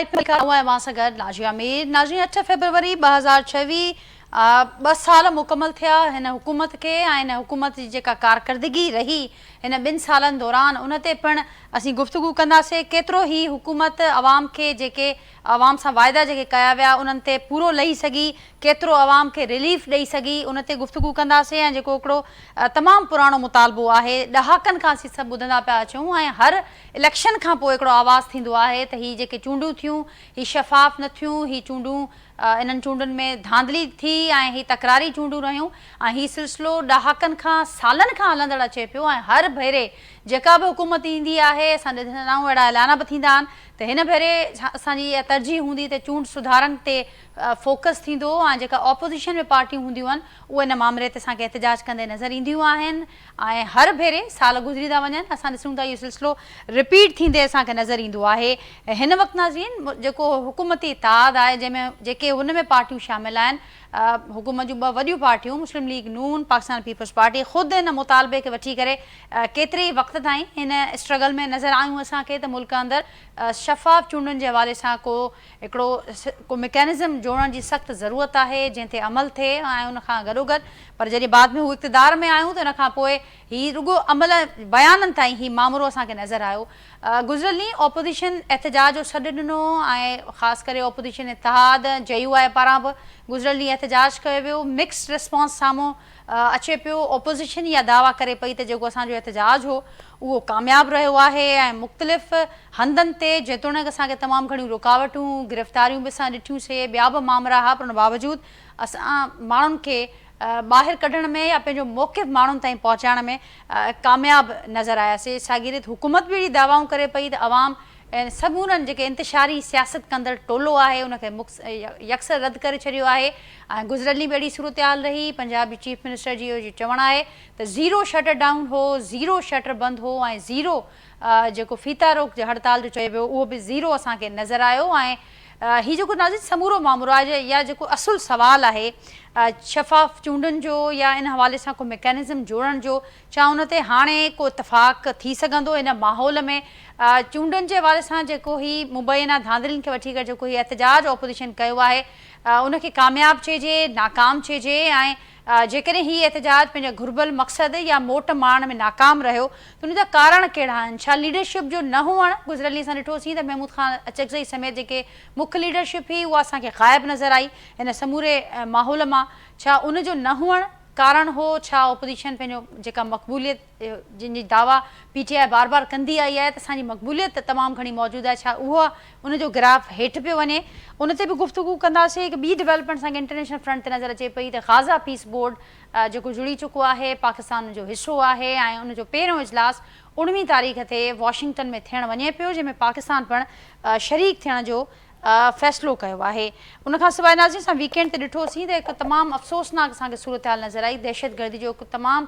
اوهان سان گڏ ناجيه مير. ناظرين اٺ فيبروري 2026 ٻه سال مڪمل ٿيا هن حڪومت کي ۽ هن حڪومت جي جيڪا ڪارڪردگي رهي هن ٻن سالن دوران ان تي پڻ اسين گفتگو ڪنداسين ڪيترو هي حڪومت عوام کي جيڪي عوام سان واعدا جيڪي ڪيا ويا انهن تي پورو لهي سگهي ڪيترو عوام کي رليف ڏئي سگهي ان تي گفتگو ڪنداسين ۽ جيڪو هڪڙو تمام پراڻو مطالبو آهي ڏهاڪن کان اسين سڀ ٻڌندا پيا اچون ۽ هر اليڪشن کان پوء هڪڙو آواز ٿيندو آهي ته هي جيڪي چونڊون ٿيون هي شفاف نه ٿيون هي چونڊون انهن چونڊن ۾ ڌانڌلي ٿي ۽ هي تڪراري چونڊون رهيون ۽ هي سلسلو ڏهاڪن کان سالن کان هلندڙ اچي پيو ۽ هر ڀيري جيڪا به حڪومت ايندي آهي اسان ڏسندا آهيون اهڙا اعلان به ٿيندا آهن ته هن ڀيري اسان جي اها ترجيح هوندي ته چونڊ سڌارن تي فوڪس ٿيندو ۽ جيڪا اپوزيشن ۾ پارٽيون هونديون آهن اهي ان مامري تي اسان کي احتجاج ڪندي نظر اينديون آهن ۽ هر ڀيري سال گذري ٿا وڃن اسان ڏسون ٿا اهو سلسلو رپيٽ ٿيندي اسان کي نظر ايندو آهي هن وقت ناظرين جيڪو حڪومتي اتحاد آهي جنهن ۾ جيڪي ان ۾ پارٽيون شامل آهن حڪومت جون ٻه وڏيون پارٽيون مسلم ليگ نون پاڪستان پيپلز پارٽي خود ان مطالبي کي وٺي ڪري ڪيتري ئي وقت تائين هن اسٽرگل ۾ نظر آيون اسان کي ته ملڪ اندر شفاف چونڊن جي حوالي سان ڪو هڪڙو ڪو مڪينزم جوڙڻ جي سخت ضرورت آهي جنهن تي عمل ٿئي ۽ ان کان گڏوگڏ پر جڏهن بعد ۾ هو اقتدار ۾ آيون ته ان کان پوء هي رڳو عمل بيانن تائين هي مامرو اسان کي نظر آيو. گذريل ڏينهن اپوزيشن احتجاج جو سڏ ڏنو ۽ خاص ڪري اپوزيشن اتحاد جي يو آء پاران به گذريل ڏينهن احتجاج ڪيو ويو مڪسڊ رسپانس سامهون اچي پيو، اپوزيشن اها دعويٰ ڪري پئي ته جيڪو اسان جو احتجاج هو اهو ڪامياب رهيو آهي ۽ مختلف هنڌن تي جيتوڻيڪ اسان کي تمام گهڻيون رڪاوٽون، گرفتاريون به اسان ڏٺيون سي، ٻيا به مامرا ها پر ان باوجود اسان ماڻهن کي ٻاهر ڪڍڻ ۾ يا پنهنجو موقف ماڻهن تائين پهچائڻ ۾ ڪامياب نظر آياسي، ساڳي ريت حڪومت به اهڙي دعوائون ڪري پئي ته عوام ۽ سمورن جيڪي انتشاري سياست ڪندڙ ٽولو آهي ان کي يڪسر رد ڪري ڇڏيو آهي ۽ گذريل ڏينهن به اهڙي صورتحال رهي پنجاب جي چيف منسٽر جي اهو چوڻ آهي ته زيرو شٽر ڊائون هو زيرو شٽر بند هو ۽ زيرو جيڪو فيتا روڪ هڙتال جو چيو ويو اهو به زيرو اسان کي نظر آيو ۽ هي جيڪو ناظرين سمورو مامرو آهي يا جيڪو اصل سوال آهي شفاف چونڊن جو يا ان حوالي سان ڪو ميڪانزم جوڙڻ جو ڇا ان تي هاڻي ڪو اتفاق ٿي سگهندو؟ هن ماحول ۾ چونڊن جي حوالي سان جيڪو هي مبينا ڌانڌلين کي وٺي ڪري جيڪو هي احتجاج اپوزيشن ڪيو آهي ان کي ڪامياب چئجي ناڪام چئجي ۽ جيڪڏهن هي احتجاج پنهنجي گهربل مقصد يا موٽ ماڻڻ ۾ ناڪام رهيو ته ان جا ڪارڻ ڪهڙا آهن؟ ڇا ليڊرشپ جو نه هئڻ گذريل ڏينهن اسان ڏٺوسين ته محمود خان اچڪزئي سميت جيڪي مک ليڊرشپ هئي اها اسان کي غائب نظر آئي هن سموري ماحول مان ڇا ان جو نه هئڻ ڪارڻ هو ڇا اپوزيشن پنهنجو جيڪا مقبوليت جن جي دعويٰ پي ٽي آء بار بار ڪندي آئي آهي ته اسان جي مقبوليت تمام گهڻي موجود آهي ڇا اها ان جو گراف هيٺ پيو وڃي ان تي به گفتگو ڪنداسين هڪ ٻي ڊولپمينٽ اسان کي انٽرنيشنل فرنٽ تي نظر اچي پئي ته غازه پيس بورڊ جيڪو جڙي چڪو آهي پاڪستان ان جو حصو آهي ۽ ان جو پهريون اجلاس 19 تاريخ تي واشنگٽن ۾ ٿيڻ وڃي پيو جنهن ۾ پاڪستان پڻ شريڪ ٿيڻ جو فيصلو ڪيو آهي. ان کان سواء ناظرين اسان ويڪينڊ تي ڏٺوسين ته هڪ تمام افسوسناڪ اسان کي صورتحال نظر آئي دهشتگردي جو هڪ تمام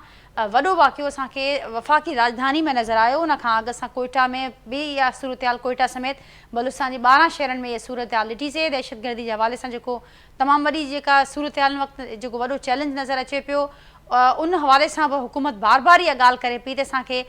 وڏو واقعو اسان کي وفاقي راڄڌاني ۾ نظر آيو ان کان اڳ اسان ڪوئيٽا ۾ به اها صورتحال ڪوئيٽا سميت بلوچستان جي 12 شهرن ۾ اها صورتحال ڏٺي سي دهشتگردي جي حوالي سان جيڪو تمام وڏي جيڪا صورتحال ان وقت جيڪو وڏو چئلينج نظر اچي پيو ان حوالي سان به حڪومت بار بار اها ڳالهه ڪري پئي ته اسان کي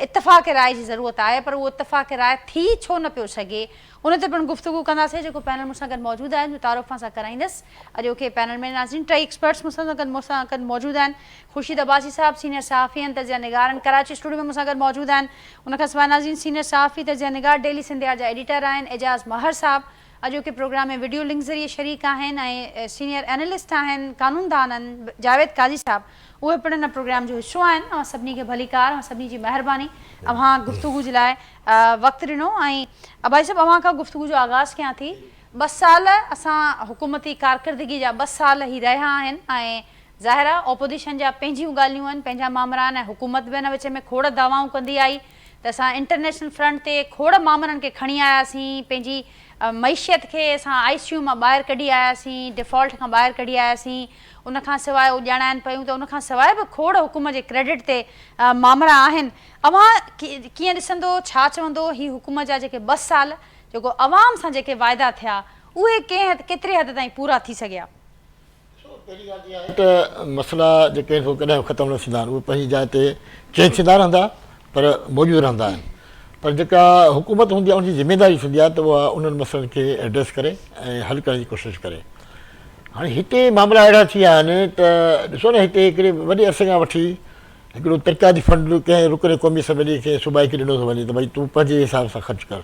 اتفاق راء جي ضرورت آهي پر اهو اتفاق راء ٿي ڇو نه پيو سگهي ان تي پڻ گفتگو ڪنداسين جيڪو پينل مون سان گڏ موجود آهن جو تعارف اوهان سان ڪرائيندس اڄوڪي پينل ۾ ناظرين ٽئي ايڪسپرٽس مون سان گڏ مون سان گڏ موجود آهن خورشيد عباسي صاحب سينيئر صحافي ۽ تجزيه نگار آهن ڪراچي اسٽوڊيو ۾ مون سان گڏ موجود آهن ان کان سواء ناظرين سينيئر صحافي تجزيه نگار ڊيلي سنڌيار جا ايڊيٽر آهن اعجاز مهر صاحب اڄوڪي پروگرام ۾ وڊيو لنڪ ذريعي شريڪ آهن ۽ سينيئر اينالسٽ آهن قانوندان آهن جاويد قاضي صاحب اهي پڻ ان پروگرام جو حصو آهن اوهان سڀني کي ڀليڪار اوهان سڀني جي مهرباني اوهان گفتگو جي لاء وقت ڏنو ۽ ابائي صاحب اوهان کان گفتگو جو آغاز ڪيان ٿي ٻه سال اسان حڪومتي ڪارڪردگي جا ٻه سال هي رهيا آهن ۽ ظاهر آهي اپوزيشن جا پنهنجيون ڳالهيون آهن پنهنجا مامرا آهن ۽ حڪومت به ان وچ ۾ کوڙ دعوائون ڪندي آئي ته اسان انٽرنيشنل فرنٽ تي کوڙ مامرن کي کڻي آياسين پنهنجي معيشت کي اسان آء سي يو مان ٻاهر ڪڍي آياسين ڊيفالٽ کان ٻاهر ڪڍي آياسين ان کان سواء اهو ڄاڻائن پيون ته ان کان سواء به کوڙ حڪومت جي ڪريڊٽ تي مامرا آهن اوهان ڪيئن ڏسندو ڇا چوندو هي حڪومت جا جيڪي ٻه سال جيڪو عوام سان جيڪي واعدا ٿيا اهي ڪنهن ڪيتري حد تائين پورا ٿي سگهيا؟ ڏسو پهرين ڳالهه ته اها آهي ته مسئلا جيڪي آهن سو ڪڏهن به ختم نه ٿيندا آهن اهي پنهنجي جاء تي چينج ٿيندا رهندا پر موجود رهندا آهن. پر جيڪا حڪومت هوندي آهي ان جي ذميواري ٿيندي آهي ته اها انهن مسئلن کي ايڊريس ڪري ۽ حل ڪرڻ جي ڪوشش ڪري. هاڻي هتي معاملا اهڙا ٿي ويا آهن ته ڏسو نه هتي هڪڙي وڏي عرصي کان وٺي هڪڙو ترقياتي فنڊ ڪنهن رڪن قومي اسيمبلي کي صوبائي کي ڏنو ٿو وڃي ته ڀئي تون پنهنجي حساب سان خرچ ڪر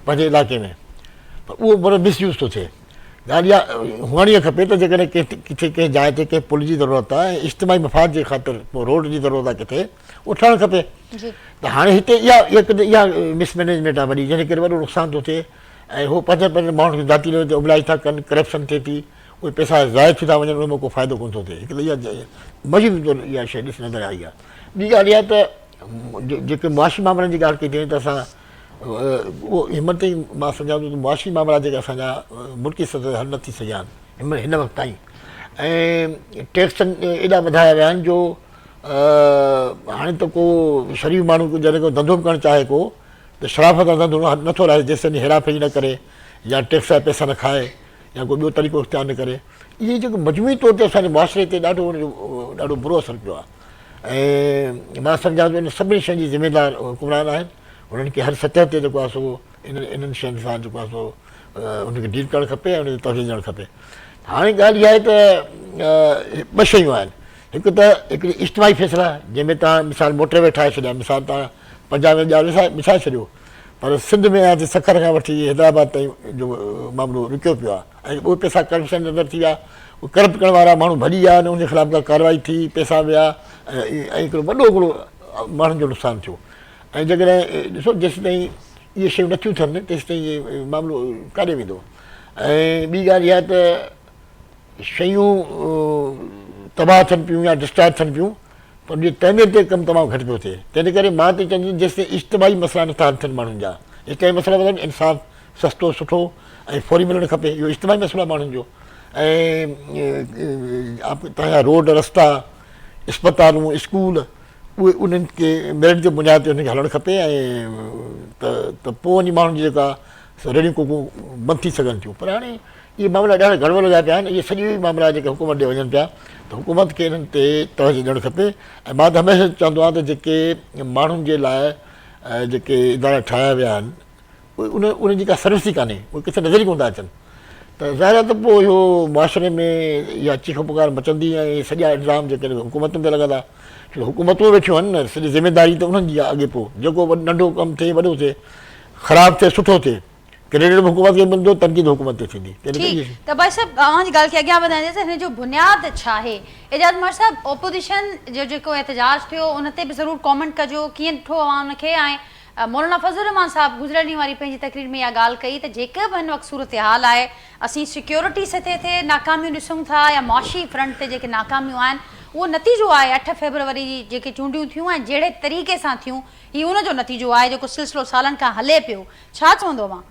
پنهنجي علائقي ۾ پر اهو بڙو مس يوز ٿو ٿئي. ڳالهه اها هئڻ اها کپي ته جيڪڏهن ڪنهن ڪٿي ڪنهن جاء تي ڪنهن پل جي ضرورت آهي ۽ اجتماعي مفاد جي خاطر روڊ جي ضرورت آهي ڪٿي اهو ٺهڻ کپي ته هاڻي هتي اها اها مس مئنيجمينٽ آهي وڏي جنهن جي ڪري وڏو نقصان ٿو ٿئي ۽ هو پنهنجن پنهنجن ماڻهن کي ذاتي ليول تي ابلائي ٿا ڪن، ڪرپشن ٿئي ٿي، اهي پئسا ضايع ٿي ٿا وڃن، ان مان ڪو فائدو ڪونه ٿو ٿئي. هڪ ته اها مجموعي طور اها شيء ڏس نظر آئي آهي. ٻي ڳالهه اها ته جيڪي معاشي مامرن جي ڳالهه ڪئي ٿي وڃي ته اسان اهو هن تائين مان سمجهان ٿو ته معاشي مامرا جيڪي اسان جا ملڪي سطح تي حل نه ٿي سگهيا آهن هن وقت تائين ۽ ٽيڪس ايڏا وڌايا ويا آهن جو هاڻي ته ڪو شريف ماڻهو جڏهن ڪو ڌنڌو به ڪرڻ چاهي ڪو ته شرافت سان ڌنڌو نٿو هلائي جيستائين هيرا ڦيري نه ڪري يا ٽيڪس جا پئسا نه کائي يا ڪو ٻيو طريقو اختيار نه ڪري. اهي جيڪو مجموعي طور تي اسان جي معاشري تي ڏاڍو ان جو ڏاڍو برو اثر پيو آهي ۽ مان سمجهان ٿو ان سڀني شين جي ذميدار حڪمران آهن. انهن کي هر سطح تي جيڪو آهي سو انهن شين سان جيڪو آهي سو ان کي ڊيل ڪرڻ کپي ۽ ان کي توجه ڏيڻ کپي. هاڻي ڳالهه اها آهي ته ٻه شيون آهن هڪ ته هڪڙي اجتماعي فيصلا جنهن ۾ توهان مثال موٽر وي ٺاهي ڇڏيا مثال توهان پنجاب ۾ ڄار وسائي ڇڏيو پر سنڌ ۾ اڃا سکر کان وٺي حيدرآباد تائين جو معاملو رڪيو پيو آهي ۽ اهي پئسا ڪرپشن جي اندر ٿي ويا ڪرپٽ ڪرڻ وارا ماڻهو ڀڄي ويا ان جي خلاف ڪا ڪارروائي ٿي پئسا ويا ۽ هڪڙو وڏو هڪڙو ماڻهن جو نقصان ٿيو ۽ جيڪڏهن ڏسو جيسيتائين اهي شيون نٿيون ٿين تيسيتائين اهي معاملو ڪاڏي ويندو ۽ ٻي ڳالهه اها ته شيون تباهه ٿين پيون يا ڊسٽرائي ٿين پيون پر ان جي تعمير تي ڪم تمام گهٽ پيو ٿئي تنهن ڪري مان ته چوندس جيستائين اجتماعي مسئلا نٿا حل ٿين ماڻهن جا اجتماعي مسئلا مطلب انصاف سستو سٺو ۽ فوري ملڻ کپي اهو اجتماعي مسئلو آهي ماڻهن جو ۽ تنهنجا روڊ رستا اسپتالون اسڪول اهي انهن کي ميرٽ جي بنياد تي انهن کي هلڻ کپي ۽ ته ته پوء وڃي ماڻهن جي جيڪا رڙيون ڪوڪون بند ٿي سگهن ٿيون پر هاڻي اهي معاملا ڏاڍا گڙٻڙ لڳا پيا آهن اهي سڄي معاملا جيڪي حڪومت ڏي وڃن پيا ته حڪومت کي انهن تي توجه ڏيڻ کپي ۽ مان ته هميشه چوندو آهيان ته جيڪي ماڻهن جي لاء جيڪي ادارا ٺاهيا ويا آهن اهي ان انهن جي ڪا سروس ئي ڪانهي اهي ڪٿي نظر ئي ڪونه ٿا اچن ته ظاهر آهي ته پوء اهو معاشري ۾ اها چيخ پڪار مچندي ۽ سڄا الزام جيڪي حڪومتن تي لڳندا ڇو ته حڪومتون ويٺيون آهن نه سڄي ذميداري ته انهن جي آهي اڳي پوء جيڪو ننڍو ڪم ٿئي وڏو ٿئي خراب ٿئي سٺو ٿئي ڪريڊٽ به حڪومت کي ملندو تنقيد حڪومت تي ٿيندي. ٺيڪ ته ڀائي صاحب اوهان جي ڳالهه کي اڳيان وڌائيندي ته هن جو بنياد ڇا آهي؟ اعجاز مهر صاحب اپوزيشن جو جيڪو احتجاج ٿيو ان تي به ضرور ڪامينٽ ڪجو ڪيئن ڏٺو اوهان ان کي ۽ مولانا فضل الرحمان صاحب گذريل ڏينهن واري پنهنجي تقرير ۾ اها ڳالهه ڪئي ته جيڪا به هن وقت صورتحال آهي اسين سيڪيورٽي سطح تي ناڪاميون ڏسون ٿا يا معاشي فرنٽ تي جيڪي ناڪاميون آهن اهو نتيجو آهي اٺ فيبروري جي جيڪي چونڊيون ٿيون ۽ جهڙي طريقي سان ٿيون هي ان جو نتيجو آهي جيڪو سلسلو سالن کان هلي پيو. ڇا چوندو اوهان؟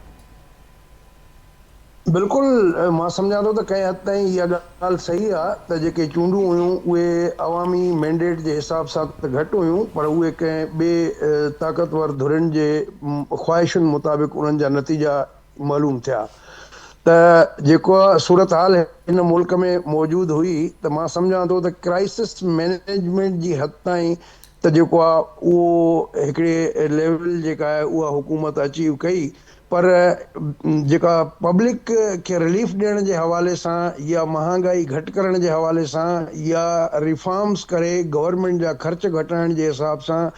بلڪل مان سمجهان ٿو ته ڪنهن حد تائين اها ڳالهه صحيح آهي ته جيڪي چونڊون هيون اهي عوامي مينڊيٽ جي حساب سان ته گهٽ هيون پر اهي ڪنهن ٻئي طاقتور ڌرين جي خواهشن مطابق انهن جا نتيجا معلوم ٿيا ته جيڪا صورتحال هن ملڪ ۾ موجود هئي ته مان سمجهان ٿو ته ڪرائسس مئنيجمينٽ جي حد تائين ته جيڪو آ اهو هڪڙي ليول جيڪا آهي اها حڪومت اچيو ڪئي پر جيڪا پبلڪ کي رليف ڏيڻ جي حوالي سان يا مهانگائي گهٽ ڪرڻ جي حوالي سان يا ريفارمز ڪري گورنمينٽ جا خرچ گهٽائڻ جي حساب سان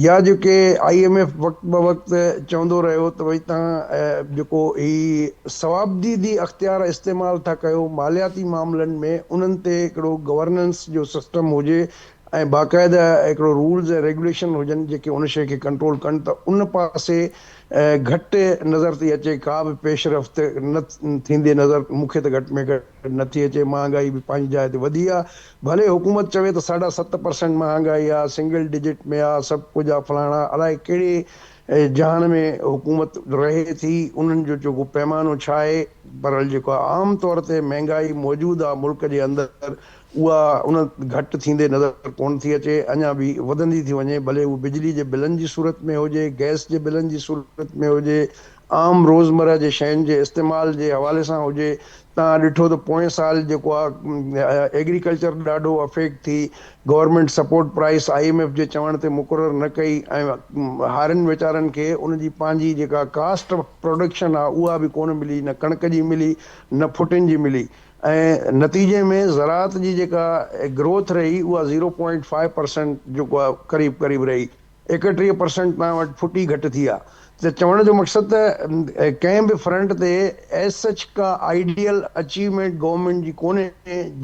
يا جيڪي I M F وقت بوقت چوندو رهيو ته ڀئي تهان جيڪو هي صوابديدي اختيار استعمال ٿا ڪيو مالياتي معاملن ۾ انهن تي هڪڙو گورننس جو سسٽم هجي ۽ باقاعده هڪڙو رولز ۽ ريگيوليشن هجن جيڪي ان شيء کي ڪنٽرول ڪن ته ان پاسي گهٽ نظر ٿي اچي ڪا به پيش رفت نه ٿيندي نظر مون کي ته گهٽ ۾ گهٽ نه ٿي اچي مهانگائي به پنهنجي جاء تي وڌي آ ڀلي حڪومت چوي ته ساڍا 7% مهانگائي آ سنگل ڊجٽ ۾ آ سڀ ڪجهه آ فلاڻا الائي ڪهڙي جهان ۾ حڪومت رهي ٿي انهن جو جيڪو پيمانو ڇا آهي بهرحال جيڪو عام طور تي مهنگائي موجود آ ملڪ جي اندر اها ان گهٽ ٿيندي نظر ڪونه ٿي اچي، اڃا به وڌندي ٿي وڃي، ڀلي اهو بجلي جي بلن جي صورت ۾ هجي، گئس جي بلن جي صورت ۾ هجي، عام روزمره جي شين جي استعمال جي حوالي سان هجي توهان ڏٺو ته پوئين سال جيڪو آ ايگريڪلچر ڏاڍو افيڪٽ ٿي government support price I M F جي چوڻ تي مقرر نه ڪئي ۽ هارين ويچارن کي ان جي پنهنجي جيڪا ڪاسٽ آف پروڊڪشن آ اها به ڪونه ملي نه ڪڻڪ جي ملي نه ڦٽين جي ملي ۽ نتيجي ۾ زراعت جي جيڪا گروٿ رهي اها زيرو پوائنٽ فائيو پرسينٽ جيڪو آ قريب قريب رهي 31 پرسينٽ توهان وٽ ڦٽي گهٽ ٿي آ ته چوڻ جو مقصد ته ڪنهن به فرنٽ تي ايز سچ ڪا آئيڊيل اچيومينٽ گورنمينٽ جي ڪونهي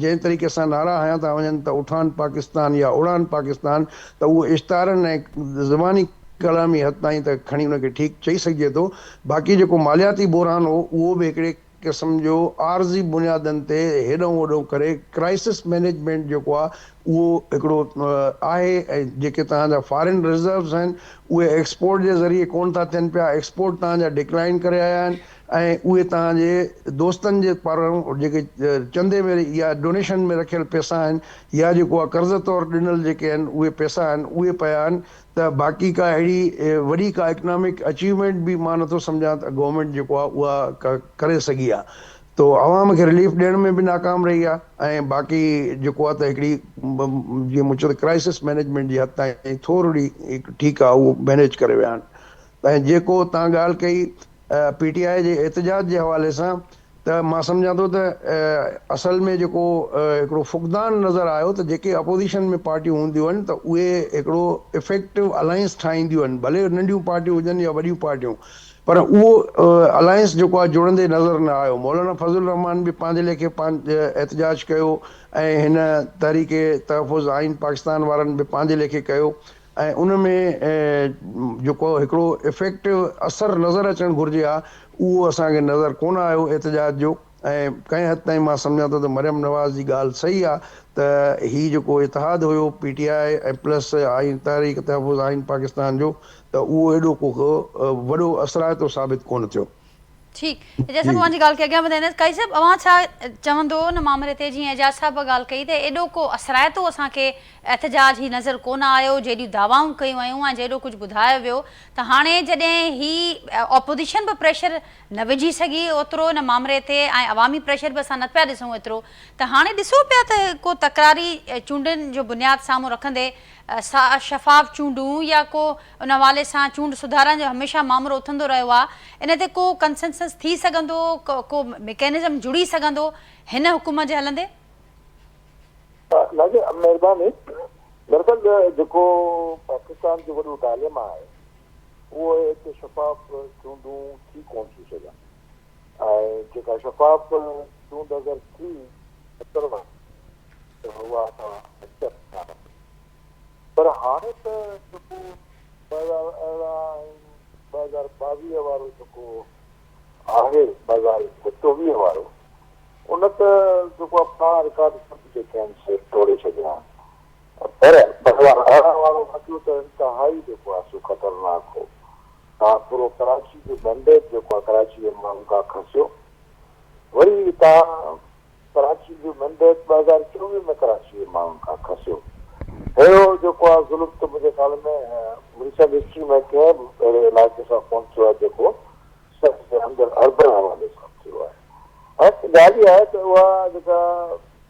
جنهن طريقي سان نعرا هنيا ٿا وڃن ته اٺان پاڪستان يا اڙان پاڪستان ته اهو اشتهارن ۽ زباني ڪلامي حد تائين ته کڻي ان کي ٺيڪ چئي سگهجي ٿو باقي جيڪو مالياتي بحران هو اهو به هڪڙي قسم جو عارضي بنيادن تي هيڏانهن هوڏانهن ڪري ڪرائسس مئنيجمينٽ جيڪو آهي اهو هڪڙو آهي ۽ جيڪي توهان جا فارين رزروز آهن اهي ايڪسپورٽ جي ذريعي ڪونه ٿا ٿين پيا ايڪسپورٽ توهان جا ڊڪلائن ڪري آيا آهن ۽ اهي توهان جي دوستن جي پاران جيڪي چندي ۾ يا ڊونيشن ۾ رکيل پئسا آهن يا جيڪو آهي قرض طور ڏنل جيڪي آهن اهي پئسا آهن اهي پيا آهن ته باقي ڪا اهڙي وڏي ڪا اڪنامڪ اچيومينٽ به مان نٿو سمجهان ته گورنمينٽ جيڪو آهي اها ڪا ڪري سگهي آهي تو عوام کي رليف ڏيڻ ۾ به ناڪام رهي آهي ۽ باقي جيڪو آهي ته هڪڙي جيئن مون چيو ته ڪرائسس مئنيجمينٽ جي حد تائين ٿورڙي ٺيڪ آهي اهو مئنيج ڪري ويا آهن ۽ جيڪو تان ڳالهه ڪئي پي ٽي آء جي احتجاج جي حوالي سان ته مان سمجهان ٿو ته اصل ۾ جيڪو هڪڙو فقدان نظر آيو ته جيڪي اپوزيشن ۾ پارٽيون هونديون آهن ته اهي هڪڙو افيڪٽو الائنس ٺاهينديون آهن ڀلي ننڍيون پارٽيون هجن يا وڏيون پارٽيون پر اهو الائنس جيڪو آهي جڙندي نظر نه آيو مولانا فضل الرحمان به پنهنجي ليکي احتجاج ڪيو ۽ هن تحريڪ تحفظ آئين پاڪستان وارن به پنهنجي ليکي ڪيو ۽ ان ۾ جيڪو هڪڙو افيڪٽو اثر نظر اچڻ گهرجي ها اهو اسان کي نظر ڪونه آيو احتجاج جو ۽ ڪنهن حد تائين مان سمجهان ٿو ته مريم نواز جي ڳالهه صحيح آ ته هي جيڪو اتحاد هيو پي ٽي آء ۽ پلس آئين تحريڪ تحفظ آئين پاڪستان جو ته اهو ايڏو ڪو وڏو اثرائتو ثابت ڪونه ٿيو. ٺيڪ اعجاز صاحب اوهان جي ڳالهه کي اڳيان وڌائيندس قاضي صاحب اوهان ڇا چوندو ان مامري تي جيئن اعجاز صاحب ڳالهه ڪئي ته ايڏو ڪو اثرائتو اسان کي احتجاج هي نظر ڪونه آيو جيڏيون دعوائون ڪيون ويون ۽ جيڏو ڪجهه ٻڌايو ويو ته هاڻي جڏهن هي اپوزيشن به پريشر نه وجهي سگهي اوترو ان مامري تي ۽ عوامي پريشر به اسان نه پيا ڏسون ايترو ته هاڻي ڏسو پيا ته ڪو تڪراري چونڊن جو بنياد سامهون رکندي شفاف چونڊون يا ڪو ان حوالي سان چونڊ سڌارن جو هميشه مامرو اٿندو رهيو آهي ان تي ڪو ڪنسنسس ٿي سگهندو ڪو مڪينزم جڙي سگهندو هن حڪومت جي هلندي؟ ناظر مهرباني دراصل جيڪو پاڪستان جو وڏو ڊائليما آهي اهو آهي ته شفاف چونڊون ٿي ڪونه ٿيون سگهن ۽ جيڪا شفاف چونڊ اگر ٿي ته اها اسان ايڪسيپٽ نه ڪنداسين پر هاڻي ته جيڪو 2018 ۽ 2022 وارو جيڪو آهي 2024 وارو ان ته جيڪو آهي پراڻا رڪارڊ سڀ جيڪي آهن سي ٽوڙي ڇڏيا آهن پر 2018 وارو واقعو ته انتهائي جيڪو آهي سو خطرناڪ هو تان پورو ڪراچي جو مينڊيٽ جيڪو آهي ڪراچي جي ماڻهن کان کسيو وري تان ڪراچي جو مينڊيٽ 2024 ۾ ڪراچي جي ماڻهن کان کسيو. اهڙو جيڪو آهي ظلم ته منهنجي خيال ۾ ريسنٽ هسٽري ۾ ڪنهن به اهڙي علائقي سان ڪونه ٿيو آهي جيڪو سنڌ جي اندر اربن حوالي سان ٿيو آهي. ۽ ڳالهه اها آهي ته اها جيڪا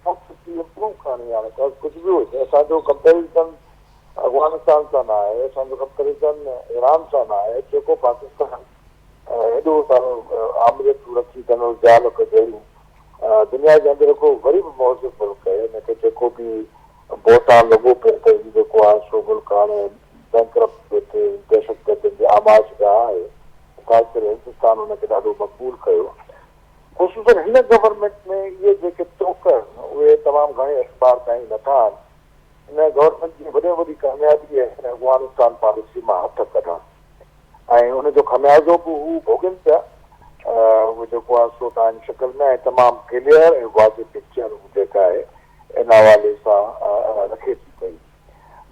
سافٽ امپروو ڪرڻي آهي هاڻي ڪجهه به هجي اسان جو ڪمپيريزن افغانستان سان نه آهي اسان جو ڪمپيريزن ايران سان نه آهي جيڪو پاڪستان ايڏو سارو آمريتون رکي جنرل ضياء الحق جهڙيون دنيا جي اندر هڪڙو وري به مهذب ملڪ آهي ان کي جيڪو به بهتان لڳو پئي ته هي جيڪو آهي سو ملڪ هاڻي بينڪرپٽ پيو ٿئي دهشتگردن جي آماجگاهه آهي خاص ڪري هندستان ان کي ڏاڍو مقبول ڪيو خصوصن هن گورنمينٽ ۾ اهي جيڪي توڪ آهن اهي تمام گهڻي اعتبار تائين نٿا آهن هن گورنمينٽ جي وڏي ۾ وڏي ڪاميابي آهي افغانستان پاليسي مان هٿ ڪڍڻ ۽ ان جو خميازو به هو ڀوڳين پيا. اهو جيڪو آهي سو توهان جي شڪل ۾ ۽ تمام ڪليئر ۽ واضح پڪچر هو جيڪا آهي ان حوالي سان رکي ٿي پئي.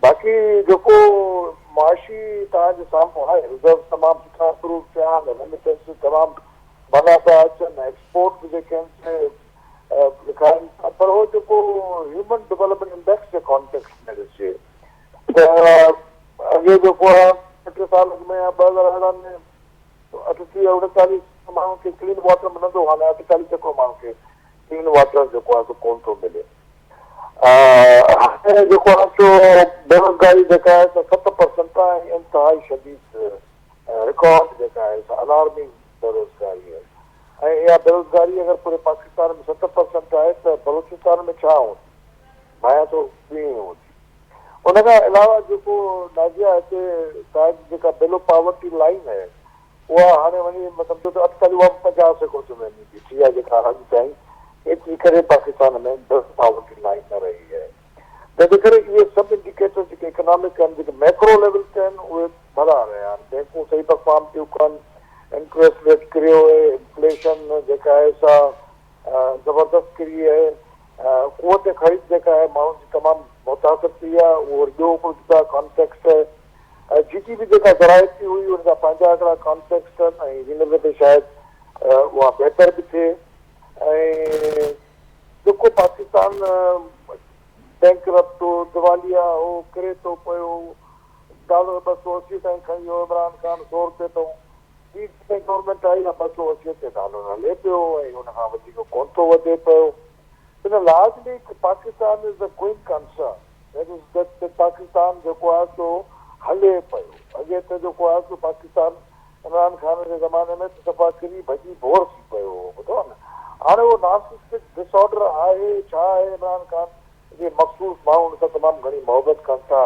باقي جيڪو معاشي توهان جي سامهون آهي رزروز تمام سٺا امپروو ٿيا آهن، ريميٽنسز تمام ڀلا پيا اچن، ايڪسپورٽ به جيڪي آهن سي ڏيکارين ٿا پر هو جيڪو هيومن ڊولپمينٽ انڊيڪس جي ڪانٽيڪسٽ ۾ ڏسجي ته اڳي جيڪو آهي ٻه ٽي سال اڳ ۾ يا 2018 ۾ 38 39 ماڻهن کي ڪلين واٽر ملندو هاڻي 48% ماڻهن کي ڪلين واٽر جيڪو آهي سو ڪونه ٿو ملي. هاڻي جيڪو آهي سو بيروزگاري جيڪا آهي سا 7% آهي ۽ انتهائي شديد رڪارڊ جيڪا آهي سا الارمنگ بيروزگاري آهي ۽ اها بيروزگاري اگر پوري پاڪستان ۾ 7% آهي ته بلوچستان ۾ ڇا هوندي؟ ڀانيان ٿو ٻيڻي هوندي. ان کان علاوه جيڪو نازيه هتي توهان جي جيڪا بلو پاورٽي لائين آهي اها هاڻي وڃي سمجهو ته 48 اها به 50% تي وڃي بيٺي آهي جيڪا اڄ تائين ايتري ڪري پاڪستان ۾ بلو پاورٽي لائين نه رهي آهي. تنهن جي ڪري اهي سڀ انڊيڪيٽر جيڪي اڪنامڪ آهن جيڪي ميڪرو ليول تي آهن اهي ڀلا رهيا آهن. بينڪون صحيح پرفارم پيون ڪن، انٽريسٽ ريٽ ڪريو آهي، انفليشن جيڪا آهي سا زبردست ڪري آهي، قوت خريد جيڪا آهي ماڻهن جي تمام متاثر ٿي آهي، اهو وري ٻيو هڪڙو جدا ڪانٽيڪسٽ آهي. جي ٽي بي جيڪا زراعتي هئي ان جا پنهنجا هڪڙا ڪانٽيڪسٽ آهن ۽ هن دفعي شايد اها بهتر به ٿئي ۽ جيڪو پاڪستان بينڪ رپٽ هو، دیواليه هو، ڪري ٿو پيو، ڊالر 280 تائين کڻي ويو عمران خان سو روپيه تئون ٻي جڏهن گورنمينٽ آئي ته 280 تي ڊالر هلي پيو ۽ ان کان وڌيڪ ڪونه ٿو وڌي پيو. ان largely Pakistan is a going concern that is that Pakistan جيڪو آهي سو هلي پيو. اڳي ته جيڪو آهي سو پاڪستان عمران خان جي زماني ۾ ته صفا ڪري ڀڄي ڀور ٿي پيو هو ٻڌو نه. هاڻي اهو نارسسٽڪ ڊس آرڊر آهي ڇا آهي عمران خان جي مخصوص ماڻهو ان سان تمام گهڻي محبت ڪن ٿا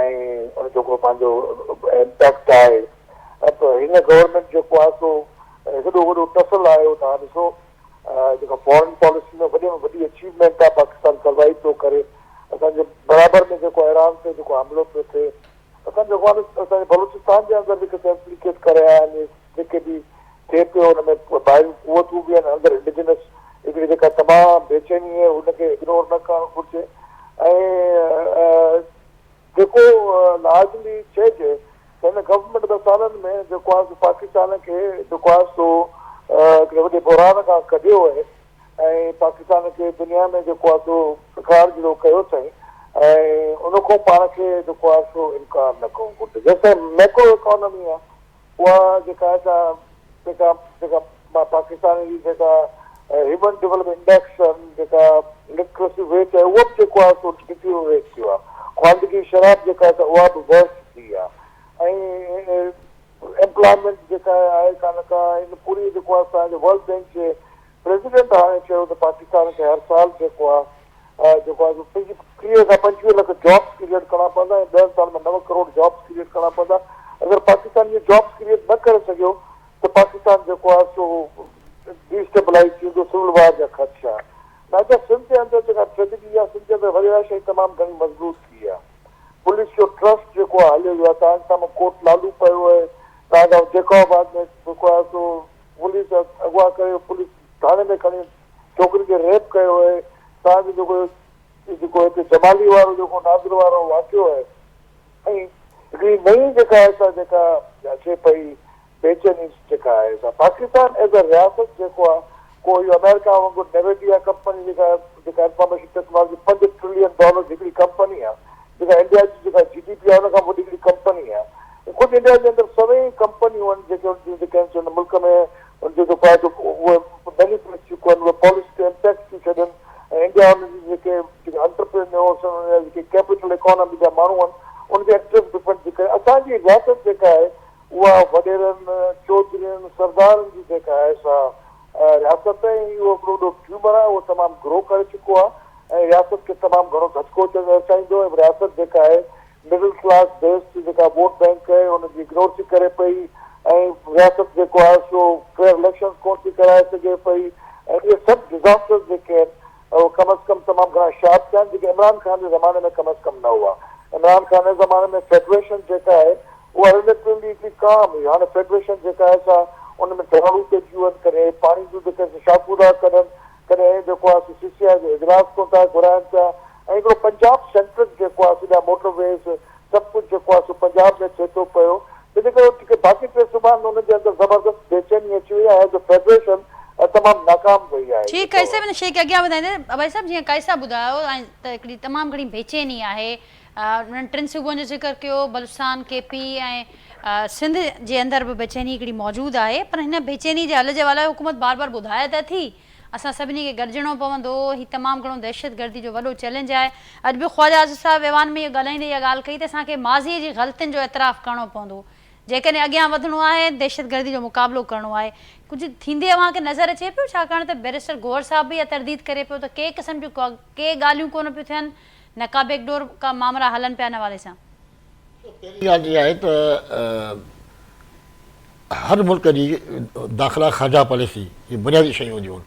۽ ان جو هڪڙو پنهنجو امپيڪٽ آهي ۽ هن گورنمينٽ جيڪو آهي سو هيڏو وڏو ٽسل آيو توهان ڏسو جيڪا فارن پاليسي ۾ وڏي ۾ وڏي اچيومينٽ آهي پاڪستان ڪروائي پيو ڪري اسان جي برابر ۾ جيڪو ايران تي جيڪو حملو پيو ٿئي اسان جي افغانستان اسان جي بلوچستان جي اندر جيڪي امپليڪيٽ ڪري آيا آهن جيڪي به ٿئي پيو ان ۾ ٻاهريون قوتون به آهن اندر انڊيجنس هڪڙي جيڪا تمام بيچيني آهي ان کي اگنور نه ڪرڻ گهرجي ۽ جيڪو لارجلي چئجي ته هن گورنمينٽ 10 سالن ۾ جيڪو آهي سو پاڪستان کي جيڪو آهي سو هڪڙي وڏي بحران کان ڪڍيو آهي ۽ پاڪستان کي دنيا ۾ جيڪو آهي سو فخار جهڙو ڪيو اٿائين ۽ ان کان پاڻ کي جيڪو آهي سو انڪار نه ڪرڻ گهرجي. جيستائين ميڪرو اڪانومي آهي اها جيڪا آهي سا جيڪا جيڪا پاڪستان جي جيڪا هيومن ڊولپمينٽ انڊيڪس آهن جيڪا لٽرسي ريٽ آهي اهو به جيڪو آهي سو ڊيٽيوريٽ ٿيو آهي خواندگي شرح به جيڪا آهي سا اها به ورس ٿي آهي ۽ ايمپلائمينٽ جيڪا آهي ڪا نه ڪا ان پوري جيڪو آهي اسان جي ورلڊ بينڪ جي پريزيڊنٽ هاڻي چيو ته پاڪستان کي هر سال جيڪو آهي جيڪو آهي 30 کان 25 لک جابس ڪريئيٽ ڪرڻا پوندا ۽ 10 سال ۾ 9 ڪروڙ جابس ڪريئيٽ ڪرڻا پوندا اگر پاڪستان اهي جابس ڪريئيٽ نه ڪري سگهيو ته پاڪستان جيڪو آهي سو ڊي اسٽيبلائيز ٿيندو سول وار جا خدشا ناجا سنڌ جي اندر جيڪا ٽريجڊي آهي سنڌ جي اندر وڏيراشاهي تمام گهڻي مضبوط ٿي آهي پوليس جو ٽرسٽ جيڪو آهي هليو ويو آهي توهان جي سامهون ڪوٽ لالو پيو آهي توهان جا جيڪب آباد ۾ جيڪو آهي سو پوليس اغوا ڪري پوليس ٿاڻي ۾ کڻي ڇوڪري کي ريپ ڪيو آهي توهان جو جيڪو جيڪو هتي جمالي وارو جيڪو نادر وارو واقعو آهي ۽ هڪڙي نئين جيڪا آهي سا جيڪا اچي پئي بيچيني جيڪا آهي سا پاڪستان ايز ا رياست جيڪو آهي ڪو اهو آمريڪا وانگر نويڊيا ڪمپني جيڪا جيڪا انفارميشن ٽيڪنالاجي 5 ٽريلين ڊالر جي هڪڙي ڪمپني آهي جيڪا انڊيا جي جيڪا جي ڊي پي آهي ان کان به وڏي هڪڙي ڪمپني آهي خود انڊيا جي اندر سوين ڪمپنيون آهن جيڪي ان جون جيڪي آهن سو ملڪ ۾ ان جو جيڪو آهي سو اهي بينيفٽ جيڪو آهن اهي پاليسي تي امپيڪٽ ٿيون ڇڏن ۽ انڊيا ان جي جيڪي جيڪي انٽرپرينيورس آهن ان جا جيڪي ڪيپيٽل اڪانامي جا ماڻهو آهن ان کي ايڪٽريڪٽ ڊفنڊ ٿي ڪري اسان جي رياست جيڪا آهي اها وڏيرن چوڌرين سردارن جي جيڪا آهي سا رياست ۽ اهو هڪڙو وڏو ٽيومر آهي اهو تمام گرو ڪري چڪو آهي ۽ رياست کي تمام گهڻو ڌچڪو رسائيندو ۽ رياست جيڪا آهي مڊل ڪلاس بيسڊ جيڪا ووٽ بينڪ آهي ان جي اگنور ٿي ڪري پئي ۽ رياست جيڪو آهي سو فيئر اليڪشنز ڪونه ٿي ڪرائي سگهي پئي ۽ اهي سڀ ڊزاسٽرز جيڪي آهن اهي ڪم از ڪم تمام گهڻا شارپ ٿيا آهن جيڪي عمران خان جي زماني ۾ ڪم از ڪم نه هئا عمران خان جي زماني ۾ فيڊريشن جيڪا آهي اها رليٽولي هڪڙي ڪام هئي هاڻي فيڊريشن جيڪا آهي سا ان ۾ ڌراڙون پئجي ويون آهن ڪڏهن پاڻي جون جيڪي شاخون ٿا ڪڍن ڪڏهن جيڪو آهي سو سي سي آء جو اجلاس ڪونه ٿا گهرائن پيا ۽ هڪڙو پنجاب سينٽرڪ جيڪو آهي سڄا موٽر ويز سڀ ڪجهه جيڪو آهي سو پنجاب ۾ ٿئي ٿو پيو تنهنجي ڪري جيڪي باقي ٽي صوبا آهن انهن جي اندر زبردست بيچيني اچي وئي آهي ايز اي فيڊريشن تمام ناڪام وئي آهي ٺيڪ قائد صاحب ان شيء کي اڳيان وڌائيندي ابائي صاحب جيئن قائد صاحب ٻڌايو ۽ ته هڪڙي تمام گهڻي بيچيني آهي. انهن ٽن صوبن جو ذڪر ڪيو بلوچستان، ڪي پي ۽ سنڌ جي اندر به بيچيني هڪڙي موجود آهي پر هن بيچيني جي حل جي حوالي حڪومت بار بار ٻڌائي ته ٿي اسان سڀني کي گڏجڻو پوندو هي تمام گهڻو دهشتگردي جو وڏو چئلينج آهي اڄ به خواجه آصف صاحب ايوان ۾ اهو ڳالهائيندي اها ڳالهه ڪئي ته اسان کي ماضي جي غلطين جو اعتراف ڪرڻو پوندو جيڪڏهن اڳيان وڌڻو آهي دهشتگردي جو مقابلو ڪرڻو آهي ڪجهه ٿيندي اوهان کي نظر اچي پيو ڇاڪاڻ ته بئريسٽر گوهر صاحب به اها ترديد ڪري پيو ته ڪي قسم جون ڪي ڳالهيون ڪونه پيون ٿين نه ڪا بيڪ ڊور ڪا مامرا هلن پيا ان حوالي سان. پهرين ڳالهه اها آهي ته هر ملڪ جي داخلا خارجه پاليسي جي بنيادي شيون هونديون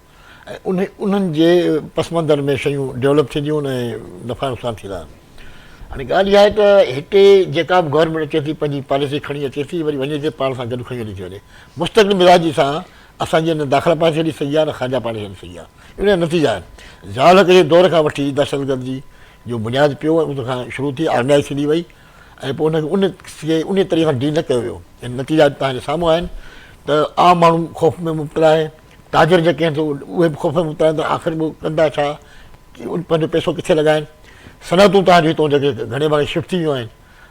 آهن ۽ انهن جي پس منظر ۾ شيون ڊيولپ ٿينديون آهن ۽ نفعا نقصان ٿيندا آهن. هاڻي ڳالهه اها آهي ته هتي جيڪا به گورنمينٽ اچي ٿي پنهنجي پاليسي کڻي اچي ٿي وري وڃي ٿي پاڻ سان گڏ کڻي هلي ٿي وڃي. مستقل مزاجي سان اسان جي نه داخلا پاليسي هلي سگهي آهي نه خارجه پاليسي هلي سگهي آهي. ان جا نتيجا آهن. ضياء الحق جي دور کان وٺي دهشتگردي جو بنياد پيو ۽ ان کان شروع ٿي آرگنائز ٿيندي وئي ۽ پوء ان کي ان کي ان طريقي سان ڊيل نه ڪيو ويو ۽ نتيجا توهان جي سامهون آهن ته عام ماڻهو خوف ۾ مبتلا آهي تاجر جيڪي آهن سو اهي به خوف ۾ مبتلا آهن ته آخر اهو ڪندا ڇا پنهنجو پئسو ڪٿي لڳائن صنعتون توهان جون هتون جيڪي گهڻي ڀاڱي شفٽ ٿي ويون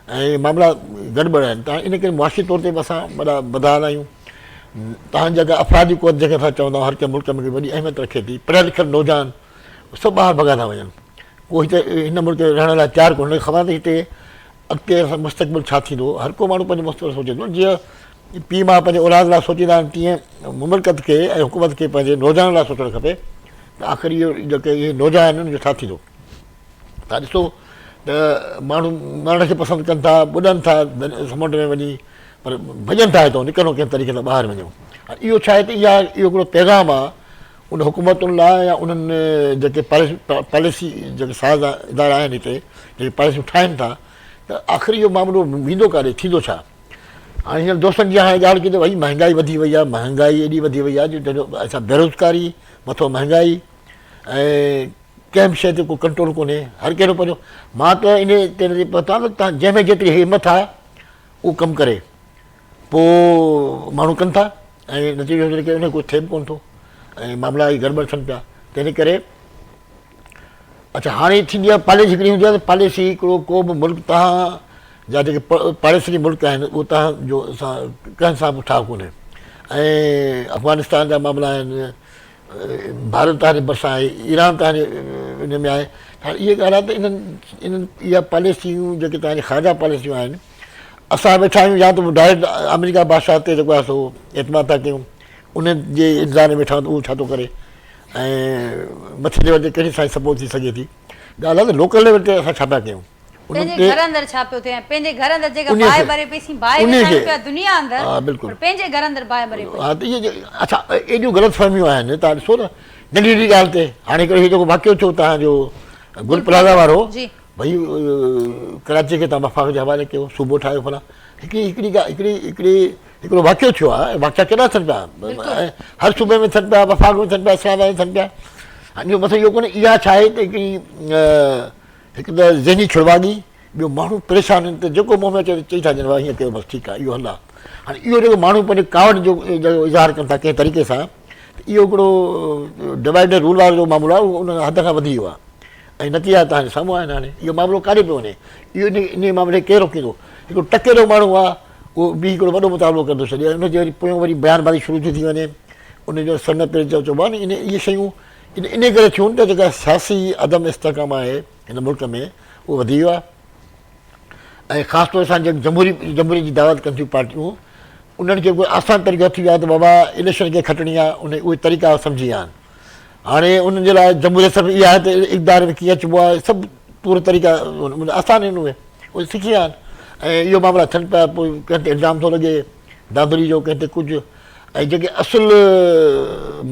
آهن ۽ معاملا گڙٻڙ آهن ته ان ڪري معاشي طور تي به اسان وڏا بدحال آهيون توهان جيڪا افرادي قوت جنهن کي اسان چوندا آهيون هر ڪنهن ملڪ ۾ وڏي اهميت رکي ٿي پڙهيل لکيل نوجوان سڀ ٻاهر ڀڳا ٿا وڃن ڪو هتي هن ملڪ ۾ رهڻ لاء تيار ڪونهي هن کي خبر آهي ته هتي اڳتي مستقبل ڇا ٿيندو هر ڪو ماڻهو پنهنجو مستقبل سوچي ٿو جيئن پيء ماء پنهنجي اولاد لاء سوچيندا آهن تيئن مملڪت کي ۽ حڪومت کي پنهنجي نوجوانن لاء سوچڻ کپي ته آخر اهو جيڪي اهي نوجوان آهن ان جو ڇا ٿيندو تان ڏسو ته ماڻهو مرڻ کي پسند ڪن ٿا ٻڏن ٿا سمنڊ ۾ وڃي پر ڀڄن ٿا هتان نڪرو ڪنهن طريقي سان ٻاهر وڃو اهو ڇا آهي ته اها اهو هڪڙو پيغام آهي ان حڪومتن لاء يا انهن جيڪي پاليسي جيڪي ساز ادارا آهن هتي جيڪي پاليسيون ٺاهين ٿا ته آخر اهو معاملو ويندو ڪاڏي ٿيندو ڇا هاڻي هنن دوستن جي هاڻي ڳالهه ڪئي ته ڀائي مهنگائي وڌي وئي آهي مهنگائي ايڏي وڌي وئي آهي جو اسان بيروزگاري مٿو مهنگائي ۽ ڪنهن به شيء تي ڪو ڪنٽرول ڪونهي هر ڪهڙو پنهنجو مان ته ان تي پهتو آهيان ته تان جنهن ۾ جيتري همت آهي اهو ڪم ڪري پوء ماڻهو ڪن ٿا ۽ نتيجو هو ان ڪو ٿئي به ڪونه ٿو ۽ معاملا ئي گڙٻڙ ٿين پيا تنهن ڪري اچھا هاڻي ٿيندي آهي پاليسي هڪڙي هوندي آهي ته پاليسي هڪڙو ڪو به ملڪ تهان جا جيڪي پاڙيسري ملڪ آهن اهو تهان جو سان ڪنهن سان به ٺاهه ڪونهي ۽ افغانستان جا معاملا آهن ڀارت تهان جي ڀرسان آهي ايران تهان جي ان ۾ آهي هاڻي اها ڳالهه آهي ته انهن انهن اها پاليسيون جيڪي تهان جي خارجه پاليسيون آهن اسان ويٺا آهيون يا ته ڊائريڪٽ آمريڪا بادشاهه تي جيڪو آهي سو اعتماد ٿا ڪيون ان جي انتظار ۾ ويٺا آهيون ته اهو ڇا ٿو ڪري ۽ مٿي ليول تي ڪهڙي سائين سپورٽ ٿي سگهي ٿي ڳالهه آهي ته لوڪل ليول تي اسان ڇا پيا ڪيون پنهنجي گهر اندر ڇا پيو ٿئي ۽ پنهنجي گهر اندر جيڪا باهه ٻري پئي سين باهه وسايون پيا دنيا اندر پر پنهنجي گهر اندر باهه ٻري پئي. ها ته اهي اڇا ايڏيون غلط فهميون آهن تان ڏسو نه ننڍي ننڍي ڳالهه تي هاڻي هڪڙو هي جيڪو واقعو ٿيو تان جو گل پلازا وارو ڀئي ڪراچي کي تان وفاق جي حوالي ڪيو صوبو ٺاهيو فلاں هڪڙي هڪڙي هڪڙي هڪڙي هڪڙو واقعو ٿيو آهي واقعا ڪيڏا ٿين پيا هر صوبي ۾ ٿين پيا وفاق ۾ ٿين پيا اسلام آباد ۾ ٿين پيا هاڻي اهو مطلب اهو ڪونهي اها ڇا آهي ته هڪڙي هڪ ته ذهني ڇڙواڳي، ٻيو ماڻهو پريشان آهن ته جيڪو منهن ۾ اچي ته چئي ٿا ڏين واهه هيئن ڪيو بس ٺيڪ آهي اهو حل آهي. هاڻي اهو جيڪو ماڻهو پنهنجي ڪاوڙ جو جيڪو اظهار ڪن ٿا ڪنهن طريقي سان ته اهو هڪڙو ڊوائيڊ اينڊ رول وارو جيڪو معاملو آهي اهو ان حد کان وڌي ويو آهي ۽ نتيجا توهان جي سامهون آهن هاڻي اهو معاملو ڪاڏي پيو وڃي اهو ان ان معاملي کي ڪير روڪيندو هڪڙو ٽڪيرو ماڻهو آهي اهو به هڪڙو وڏو مطالبو ڪري ٿو ڇڏي ۽ ان جي وري پويان وري بيان بازي شروع ٿي ٿي وڃي ان جو سر نه پير چئبو آهي نه ان اهي شيون ان انهي ڪري ٿيون ته جيڪا سياسي عدم استحڪام آهي هن ملڪ ۾ اهو وڌي ويو آهي ۽ خاص طور سان جيڪي جمهوري جمهوريت جي دعوت ڪن ٿيون پارٽيون انهن کي ڪوئي آسان طريقو ٿي ويو آهي ته بابا اليڪشن کي کٽڻي آهي ان اهي طريقا سمجهي ويا آهن هاڻي انهن جي لاء جمهوريت صرف اها آهي ته اقتدار ۾ ڪيئن اچبو آهي سڀ پورا طريقا آسان آهن اهي اهي سکي ويا آهن ۽ اهو معاملا ٿين پيا پوء ڪنهن تي الزام ٿو لڳي دانڌلي جو ڪنهن تي ڪجهه ۽ جيڪي اصل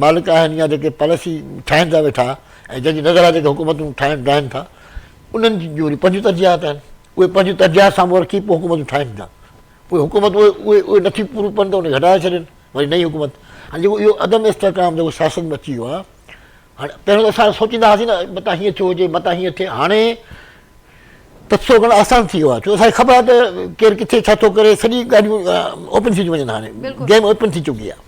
مالڪ آهن يا جيڪي پاليسي ٺاهين ٿا ويٺا ۽ جنهن جي نظر آهي جيڪي حڪومتون ٺاهين ڊاهين ٿا انهن جون وري پنهنجون ترجيحات آهن اهي پنهنجون ترجيحات سامهون رکي پوء حڪومتون ٺاهين ٿا پوء حڪومت اهي اهي اهي نٿي پوريون پون ته ان کي هٽائي ڇڏين وري نئين حڪومت هاڻي جيڪو اهو عدم استحڪام جيڪو سياست ۾ اچي ويو آهي هاڻي پهريون ته اسان سوچيندا هئاسين نه متان هيئن ٿيو هجي متان هيئن ٿئي هاڻي تبصرو ڪرڻ آسان ٿي ويو آهي ڇو اسان کي خبر آهي ته ڪير ڪٿي ڇا ٿو ڪري سڄي ڳالهيون اوپن ٿي ٿيون وڃن هاڻي گيم اوپن ٿي چڪي آهي.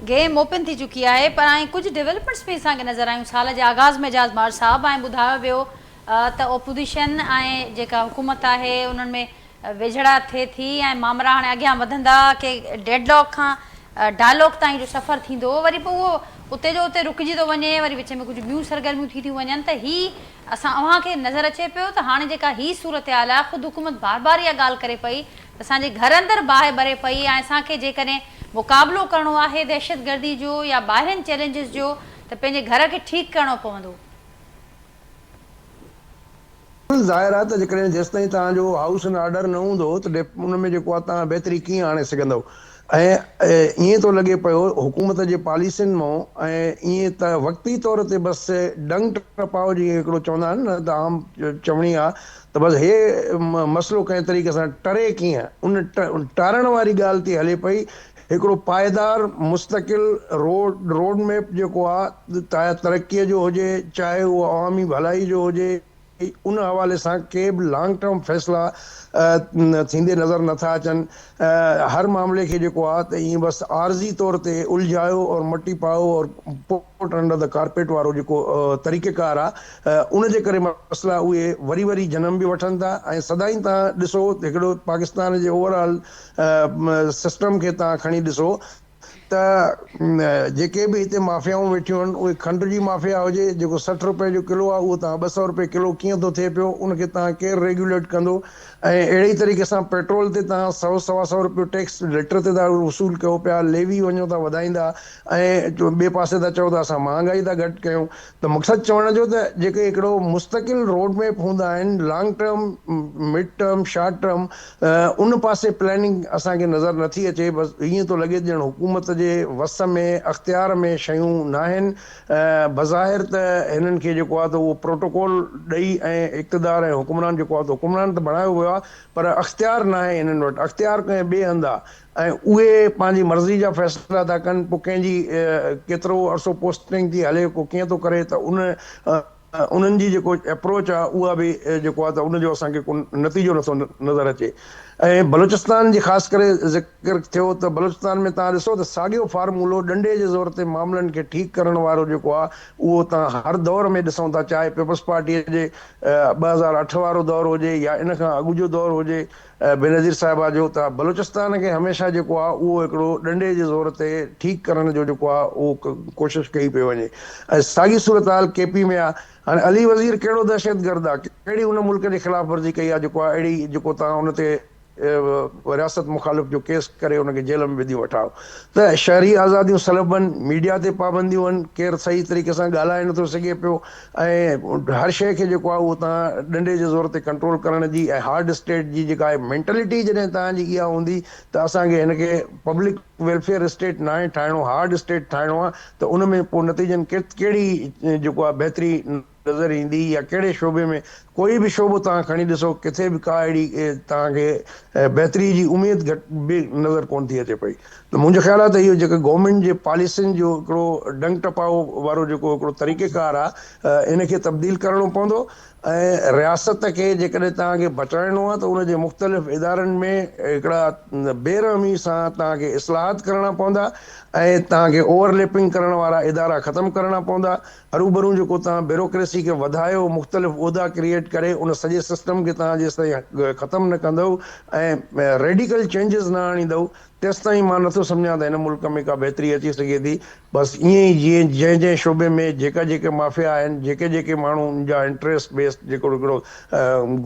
گيم اوپن ٿي چڪي آهي پر ۽ ڪجهه ڊولپمينٽس به اسان کي نظر آيون سال جي آغاز ۾ اعجاز مار صاحب ۽ ٻڌايو ويو. ته اپوزيشن ۽ جيڪا حڪومت آهي انهن ۾ ويجهڙا ٿئي ٿي ۽ مامرا هاڻي اڳيان وڌندا ڪي ڊيڊ لاڪ کان ڊائلاگ تائين جو سفر ٿيندو وري پوء اهو اتي جو اتي رڪجي ٿو وڃي وري وچ ۾ ڪجهه ٻيون سرگرميون ٿي ٿيون وڃن ته هي اسان اوهان کي نظر اچي پيو ته هاڻي جيڪا هي صورتحال آهي خود حڪومت بار بار اها ڳالهه ڪري پئي ته اسان جي گهر اندر باهه ٻري پئي ۽ اسان کي جيڪڏهن مقابلو ڪرڻو آهي دهشتگردي جو يا ٻاهرين چئلينجز جو ته پنهنجي گهر کي ٺيڪ ڪرڻو پوندو. بلڪل ظاهر آهي ته جيڪڏهن جيستائين توهان جو هائوس ان آرڊر نه هوندو ته ان ۾ جيڪو آهي توهان بهتري ڪيئن آڻي سگهندؤ ۽ ائين ٿو لڳي پيو حڪومت جي پاليسين مان ۽ ائين ته وقتي طور تي بس ڊنگ ٽپاء جيئن هڪڙو چوندا آهن نه ته عام چوڻي آهي ته بس هي مسئلو ڪنهن طريقي سان ٽري ڪيئن ان ٽارڻ واري ڳالهه ٿي هلي پئي هڪڙو پائيدار مستقل روڊ روڊ ميپ جيڪو آ چاهي ترقي جو هجي چاهي اهو عوامي ڀلائي جو هجي ان حوالي سان ڪي به لانگ ٽرم فيصلا ٿيندي نظر نٿا اچن هر معاملي کي جيڪو آ ته ائين بس عارضي طور تي الجهايو اور مٽي پائو اور پوٽ انڊر the carpet وارو جيڪو طريقه ڪار آ ان جي ڪري مسئلا اهي وري وري جنم به وٺن ٿا ۽ سدائين تان ڏسو هڪڙو پاڪستان جي اوور آل سسٽم کي توهان کڻي ڏسو ته جيڪي به هتي مافيائون ويٺيون آهن اهي کنڊ جي مافيا هجي جيڪو 60 روپئي جو ڪلو آهي اهو توهان 200 روپئي ڪلو ڪيئن ٿو ٿئي پيو ان کي توهان ڪير ريگيوليٽ ڪندو ۽ اهڙي ئي طريقي سان پيٽرول تي توهان سئو سوا سئو روپيو ٽيڪس ليٽر تي ٿا وصول ڪيو پيا ليوي وڃو ٿا وڌائيندا ۽ ٻئي پاسي ٿا چئو ته اسان مهانگائي ٿا گهٽ ڪيون ته مقصد چوڻ جو ته جيڪي هڪڙو مستقل روڊ ميپ هوندا آهن long term, mid term, short term ان پاسي پلاننگ اسان کي نظر نٿي اچي بس ائين ٿو لڳي ڄڻ حڪومت جي وس ۾ اختيار ۾ شيون ناهن بظاهر ته هنن کي جيڪو آهي ته اهو پروٽوڪول ڏئي ۽ اقتدار ۽ حڪمران جيڪو آهي ته حڪمران ته بڻايو ويو آهي پر اختيار ناهي هنن وٽ اختيار ڪنهن ٻئي هنڌ آهي ۽ اهي پنهنجي مرضي جا فيصلا ٿا ڪن پوء ڪنهن جي ڪيترو عرصو پوسٽنگ ٿي هلي ڪو ڪيئن ٿو ڪري ته ان انهن جي جيڪو اپروچ آهي اها به جيڪو آهي ته ان جو اسان کي ڪو نتيجو نٿو نظر اچي ۽ بلوچستان جي خاص ڪري ذڪر ٿيو ته بلوچستان ۾ توهان ڏسو ته ساڳيو فارمولو ڏنڊي جي زور تي معاملن کي ٺيڪ ڪرڻ وارو جيڪو آهي اهو توهان هر دور ۾ ڏسون ٿا چاهي پيپلز پارٽي جي 2008 وارو دور هجي يا ان کان اڳ جو دور هجي بينظير صاحبه جو ته بلوچستان کي هميشه جيڪو آ اهو هڪڙو ڏنڊي جي زور تي ٺيڪ ڪرڻ جو جيڪو آ اهو ڪوشش ڪئي پئي وڃي ۽ ساڳي صورتحال ڪي پي ۾ آ هاڻي علي وزير ڪهڙو دهشتگرد آ ڪهڙي ان ملڪ جي خلاف ورزي ڪئي آ جيڪو آ اهڙي جيڪو توهان ان تي رياست مخالف جو ڪيس ڪري ان کي جيل ۾ وڌيون ويٺا آهيو ته شهري آزاديون سلب آهن ميڊيا تي پابنديون آهن ڪير صحيح طريقي سان ڳالهائي نٿو سگهي پيو ۽ هر شيء کي جيڪو آهي اهو توهان ڏنڊي جي زور تي ڪنٽرول ڪرڻ جي ۽ هارڊ اسٽيٽ جي جيڪا آهي مينٽلٽي جڏهن توهان جي اها هوندي ته اسان کي هن کي پبلڪ ويلفيئر اسٽيٽ ناهي ٺاهڻو هارڊ اسٽيٽ ٺاهڻو آهي ته ان ۾ پوء نتيجن ڪهڙي جيڪو آهي بهتري نظر ايندي يا ڪهڙي شعبي ۾ ڪوئي به شعبو توهان کڻي ڏسو ڪٿي به ڪا اهڙي توهان کي بهتري جي اميد گهٽ به نظر ڪونه ٿي اچي پئي ته منهنجو خيال آهي ته اهو جيڪو گورنمينٽ جي پاليسين جو هڪڙو ڊنگ ٽپائو وارو جيڪو هڪڙو طريقيڪار آهي ان کي تبديل ڪرڻو پوندو ۽ رياست کي جيڪڏهن توهان کي بچائڻو آهي ته ان جي مختلف ادارن ۾ هڪڙا بي رحمي سان توهان کي اصلاحات ڪرڻا پوندا ۽ توهان کي اوور ليپنگ ڪرڻ وارا ادارا ختم ڪرڻا پوندا هروڀرو جيڪو توهان بيروڪريسي کي وڌايو مختلف عهدا ڪريئيٽ ڪري ان سڄي سسٽم کي توهان جيستائين ختم نه ڪندؤ ۽ ريڊيڪل چينجز نه آڻيندؤ تيستائين مان نٿو سمجهان ته هن ملڪ ۾ ڪا بهتري اچي سگهي ٿي. بس ائين ئي جيئن جنهن جنهن شعبي ۾ جيڪا جيڪي مافيا آهن جيڪي جيڪي ماڻهو ان جا انٽريسٽ بيسڊ جيڪو هڪڙو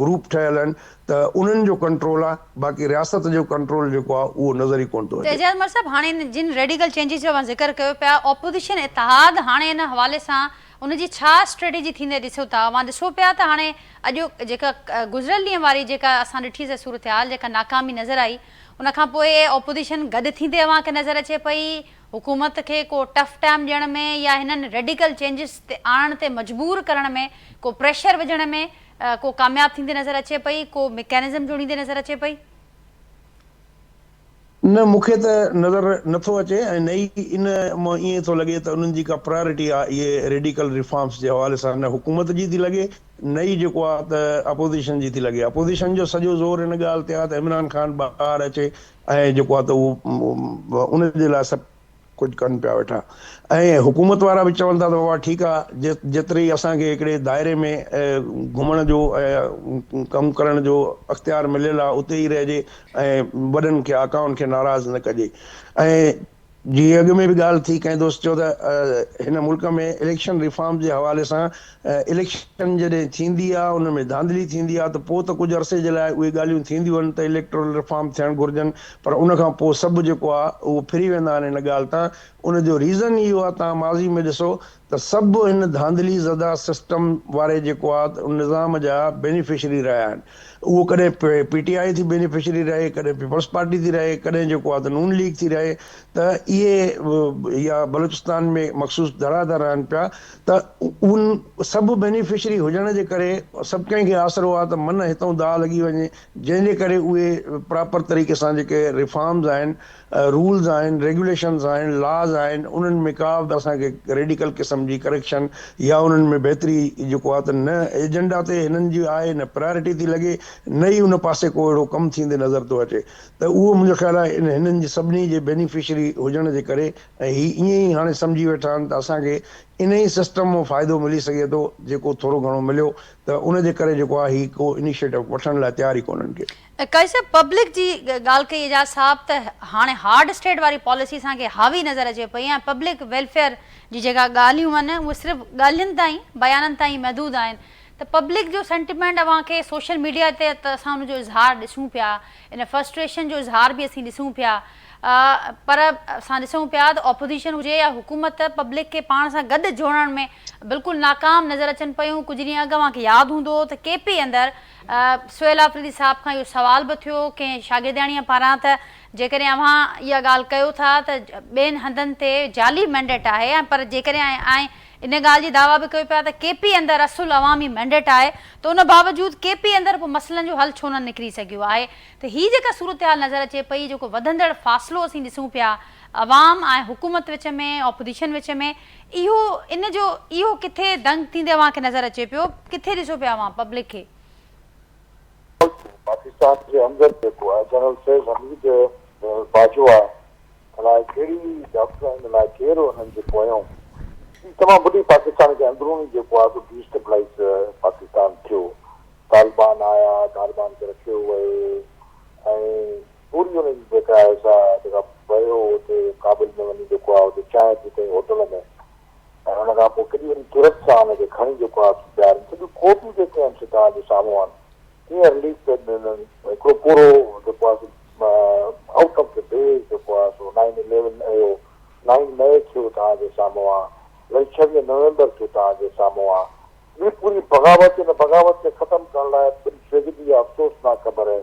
گروپ ٺهيل آهن ته انهن جو ڪنٽرول آهي باقي رياست جو ڪنٽرول جيڪو آهي اهو نظر ئي ڪونه ٿو ته اچي. اعجاز مھر صاحب هاڻي ان جن ريڊيڪل چينجز جو اوهان ذڪر ڪيو پيا اپوزيشن اتحاد هاڻي ان حوالي سان ان جي ڇا اسٽريٽجي ٿيندي ڏسو ٿا اوهان ڏسو پيا ته هاڻي اڄ جيڪا گذريل ڏينهن واري جيڪا اسان ڏٺي سي صورتحال جيڪا ناڪامي نظر آئي ان کان پوء اپوزيشن گڏ ٿيندي اوهان کي نظر اچي پئي حڪومت کي ڪو ٽف ٽائم ڏيڻ ۾ يا هنن ريڊيڪل چينجز آڻڻ تي مجبور ڪرڻ ۾ ڪو پريشر وجهڻ ۾ ڪو ڪامياب ٿيندي نظر اچي پئي، ڪو مڪينزم جوڙيندي نظر اچي پئي؟ نه مون کي ته نظر نه ٿو اچي ۽ نه ئي ان مان ائين ٿو لڳي ته انهن جي ڪا پرائرٽي آهي اهي ريڊيڪل ريفارمز جي حوالي سان نه حڪومت جي ٿي لڳي نه ئي جيڪو آهي ته اپوزيشن جي ٿي لڳي. اپوزيشن جو سڄو زور ان ڳالهه تي آهي ته عمران خان ٻاهر اچي ۽ جيڪو آهي ته اهو ان جي لاء سڀ. ڪجهه ڪن پيا ويٺا ۽ حڪومت وارا به چون ٿا ته بابا ٺيڪ آ جيتري اسان کي هڪڙي دائري ۾ گهمڻ جو ۽ ڪم ڪرڻ جو اختيار مليل آ اتي ئي رهجي ۽ وڏن کي آقائن کي ناراض نه ڪجي ۽ جيئن اڳ ۾ به ڳالهه ٿي ڪنهن دوست چيو ته هن ملڪ ۾ اليڪشن ريفارمز جي حوالي سان اليڪشن جڏهن ٿيندي آ ان ۾ ڌانڌلي ٿيندي آ ته پوء ته ڪجهه عرصي جي لاء اهي ڳالهيون ٿينديون آهن ته اليڪٽورل ريفارم ٿيڻ گهرجن پر ان کان پوء سڀ جيڪو آ اهو ڦري ويندا آهن ان ڳالهه تان ان جو ريزن اهو آ توهان ماضي ۾ ڏسو ته سڀ هن ڌانڌلي زده سسٽم واري جيڪو آ ته ان نظام جا بينيفشري رهيا آهن. اهو ڪڏهن پي ٽي آء ٿي بينيفشري رهي، ڪڏهن پيپلز پارٽي ٿي رهي، ڪڏهن جيڪو آ ته نون ليگ ٿي رهي ته اهي يا بلوچستان ۾ مخصوص ڌڙا ٿا رهن پيا ته ان سڀ بينيفشري هجڻ جي ڪري سڀ ڪنهن کي آسرو آ ته من هتئون داء لڳي وڃي جنهن جي ڪري اهي پراپر طريقي سان جيڪي ريفارمز آهن رولز آهن، ريگيوليشنز آهن، لاز آهن، انهن ۾ ڪا به اسان کي ريڊيڪل قسم جي ڪريڪشن يا انهن ۾ بهتري جيڪو آهي ته نه ايجنڊا تي هنن جي آهي نه پرائرٽي ٿي لڳي نه ئي ان پاسي ڪو اهڙو ڪم ٿيندي نظر ٿو اچي ته اهو منهنجو خيال آهي ان هنن جي سڀني جي بينيفشري هجڻ جي ڪري ۽ هي ائين ئي هاڻي سمجهي ويٺا آهن ته اسان کي انهي سسٽم مان فائدو ملي سگهي ٿو جيڪو ٿورو گهڻو مليو ته ان جي ڪري جيڪو آهي هي ڪو انيشيٽو وٺڻ لاء تيار ئي ڪونهن ڪي. قاضي صاحب پبلڪ جي ڳالهه ڪئي اعجاز صاحب ته هاڻي هارڊ اسٽيٽ واري پاليسي اسان کي حاوي نظر اچي پئي ۽ پبلڪ ويلفيئر جي جيڪا ڳالهيون آهن اهي صرف ڳالهين تائين بيانن تائين محدود آهن ته پبلڪ جو سينٽيمينٽ اوهان کي سوشل ميڊيا تي ته اسان ان جو اظهار ڏسون پيا ان فرسٽريشن جو اظهار به اسين ڏسون پيا پر اسان ڏسون پيا ته اپوزيشن هجي يا حڪومت پبلڪ کي پاڻ سان گڏ جوڙڻ ۾ بلڪل ناڪام نظر اچن پيون ڪجهه ڏينهن اڳ اوهان کي ياد هوندو ته ڪي پي اندر سهيل آفريدي صاحب کان اهو سوال به ٿيو ڪنهن شاگردياڻيء پاران ته جيڪڏهن اوهان اها ڳالهه ڪيو ٿا ته ٻين هنڌن تي جعلي مينڊيٽ آهي ۽ پر جيڪڏهن ۽ ان ڳالهه جي دعويٰ به ڪيو پيا ته ڪي پي اندر اصل عوامي مينڊيٽ آهي ته ان باوجود ڪي پي اندر پوء مسئلن جو حل ڇو نه نڪري سگهيو آهي ته هي جيڪا صورتحال نظر اچي پئي جيڪو وڌندڙ فاصلو اسين ڏسون پيا عوام ۽ حڪومت وچ ۾ اپوزيشن وچ ۾ اهو ان جو اهو ڪٿي دنگ ٿيندي اوهان کي نظر اچي پيو ڪٿي ڏسو پيا اوهان پبلڪ کي. پاڪستان جي اندر جيڪو آهي جنرل فيض حميد جنرل باجوا الائي ڪهڙي ڊاڪٽر آهن الائي ڪير انهن جي پويون هي تمام وڏي پاڪستان کي اندروني جيڪو آهي سو ڊي اسٽيبلائيز پاڪستان ٿيو طالبان آيا طالبان کي رکيو ويو ۽ پوري ان جي جيڪا آهي سا جيڪا ويو اتي ڪابل ۾ وڃي جيڪو آهي اتي چانهه پيتائين هوٽل ۾ ۽ ان کان پوء ڪيڏي وڏي جرئت سان ان کي کڻي جيڪو آهي پيارين سڄيون ڪورٽون جيڪي آهن سي توهان جي سامهون آهن ڪيئن رليف پيا ڏنن هڪڙو پورو جيڪو آهي سو آئوٽ آف the base جيڪو آهي سو نائن اليون اهو نائن مئي ٿيو توهان جي سامهون آهي وري ڇويهه نومبر ٿيو توهان جي سامهون آهي ٻي پوري بغاوت ان بغاوت کي ختم ڪرڻ لاء وڏي ٽريجڊي آهي افسوسناڪ خبر آهي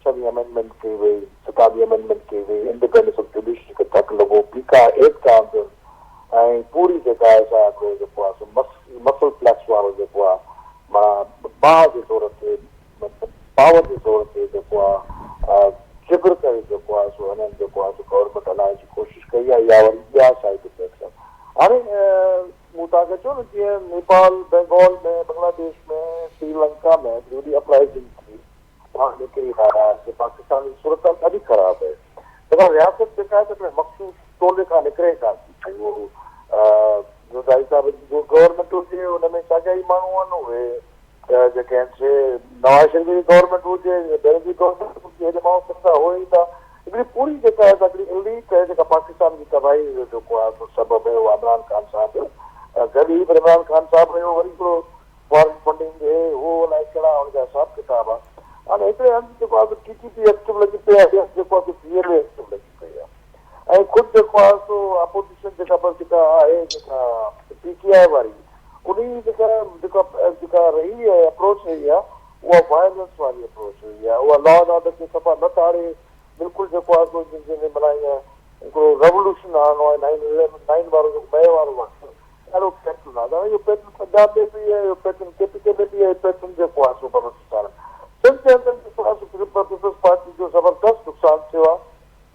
ڇويهين امينڊمينٽ ڪئي وئي، ستاويهين امينڊمينٽ ڪئي وئي، انڊيپينڊنس آف جوڊيشري کي ڌڪ لڳو، پيڪا ايڪٽ آندو ۽ پوري جيڪا آهي سا هڪڙو جيڪو آهي سو مسل فليڪس وارو جيڪو آهي معنيٰ باهه جي زور تي پاور جي زور تي جيڪو آهي جبر ڪري جيڪو آهي سو هنن جيڪو آهي سو گورنمينٽ هلائڻ جي ڪوشش ڪئي آهي يا وري ٻيا سائيڊ افيڪٽس آهن هاڻي مون توهان کي چيو نه جيئن نيپال بينگال ۾ بنگلاديش ۾ سري لنڪا ۾ هڪڙي وڏي اپرائزنگ ٿي ٻاهر نڪري آيا آهن ته پاڪستان جي صورتحال ڏاڍي خراب آهي ڇاڪاڻ رياست جيڪا آهي ته مخصوص ٽولي کان نڪري ڪانه ٿي پئي اهو زرداري صاحب جي جو گورنمينٽ هجي ان ۾ ساڳيا ئي ماڻهو آهن اهي جيڪي آهن سي نواز شريف جي گورنمينٽ هجي بينظير گورنمينٽ هجي هيڏي ماڻهو سمجھا هو ئي ٿا هڪڙي پوري جيڪا آهي هڪڙي اليٽ آهي جيڪا پاڪستان جي تباهي جو جيڪو آهي سبب آهي اهو عمران خان صاحب گڏ ئي پر عمران خان صاحب اهو وري هڪڙو فارن فنڊنگ هي هو الائي ڪهڙا ان جا حساب ڪتاب آ هاڻي هڪڙي هنڌ جيڪو آ سو ٽي ٽي پي ايڪٽو لڳي پئي آ ٻئي هنڌ جيڪو آ سو پي ايل اي ايڪٽو لڳي پئي آ ۽ خود جيڪو آ سو اپوزيشن جيڪا بس جيڪا آهي جيڪا پي ٽي آء واري انهي جي جيڪا جيڪا جيڪا رهي آهي اپروچ رهي آ اها وائلنس واري اپروچ رهي آ اها لا اينڊ آرڊر کي صفا نه تاڙي بلڪل جيڪو آ سو جنهن ۾ معنيٰ ائين هڪڙو ريولوشن آڻڻو آهي نائن اليون نائن وارو جيڪو مئي وارو واقعو اهڙو پيٽرن آهي دادا اهو پيٽرن پنجاب ۾ به آهي اهو پيٽرن ڪي پي ڪي ۾ به آهي اهو پيٽرن جيڪو آهي سو بلوچستان ۾ سنڌ جي اندر جيڪو آهي سو پيپلز پارٽي جو زبردست نقصان ٿيو آهي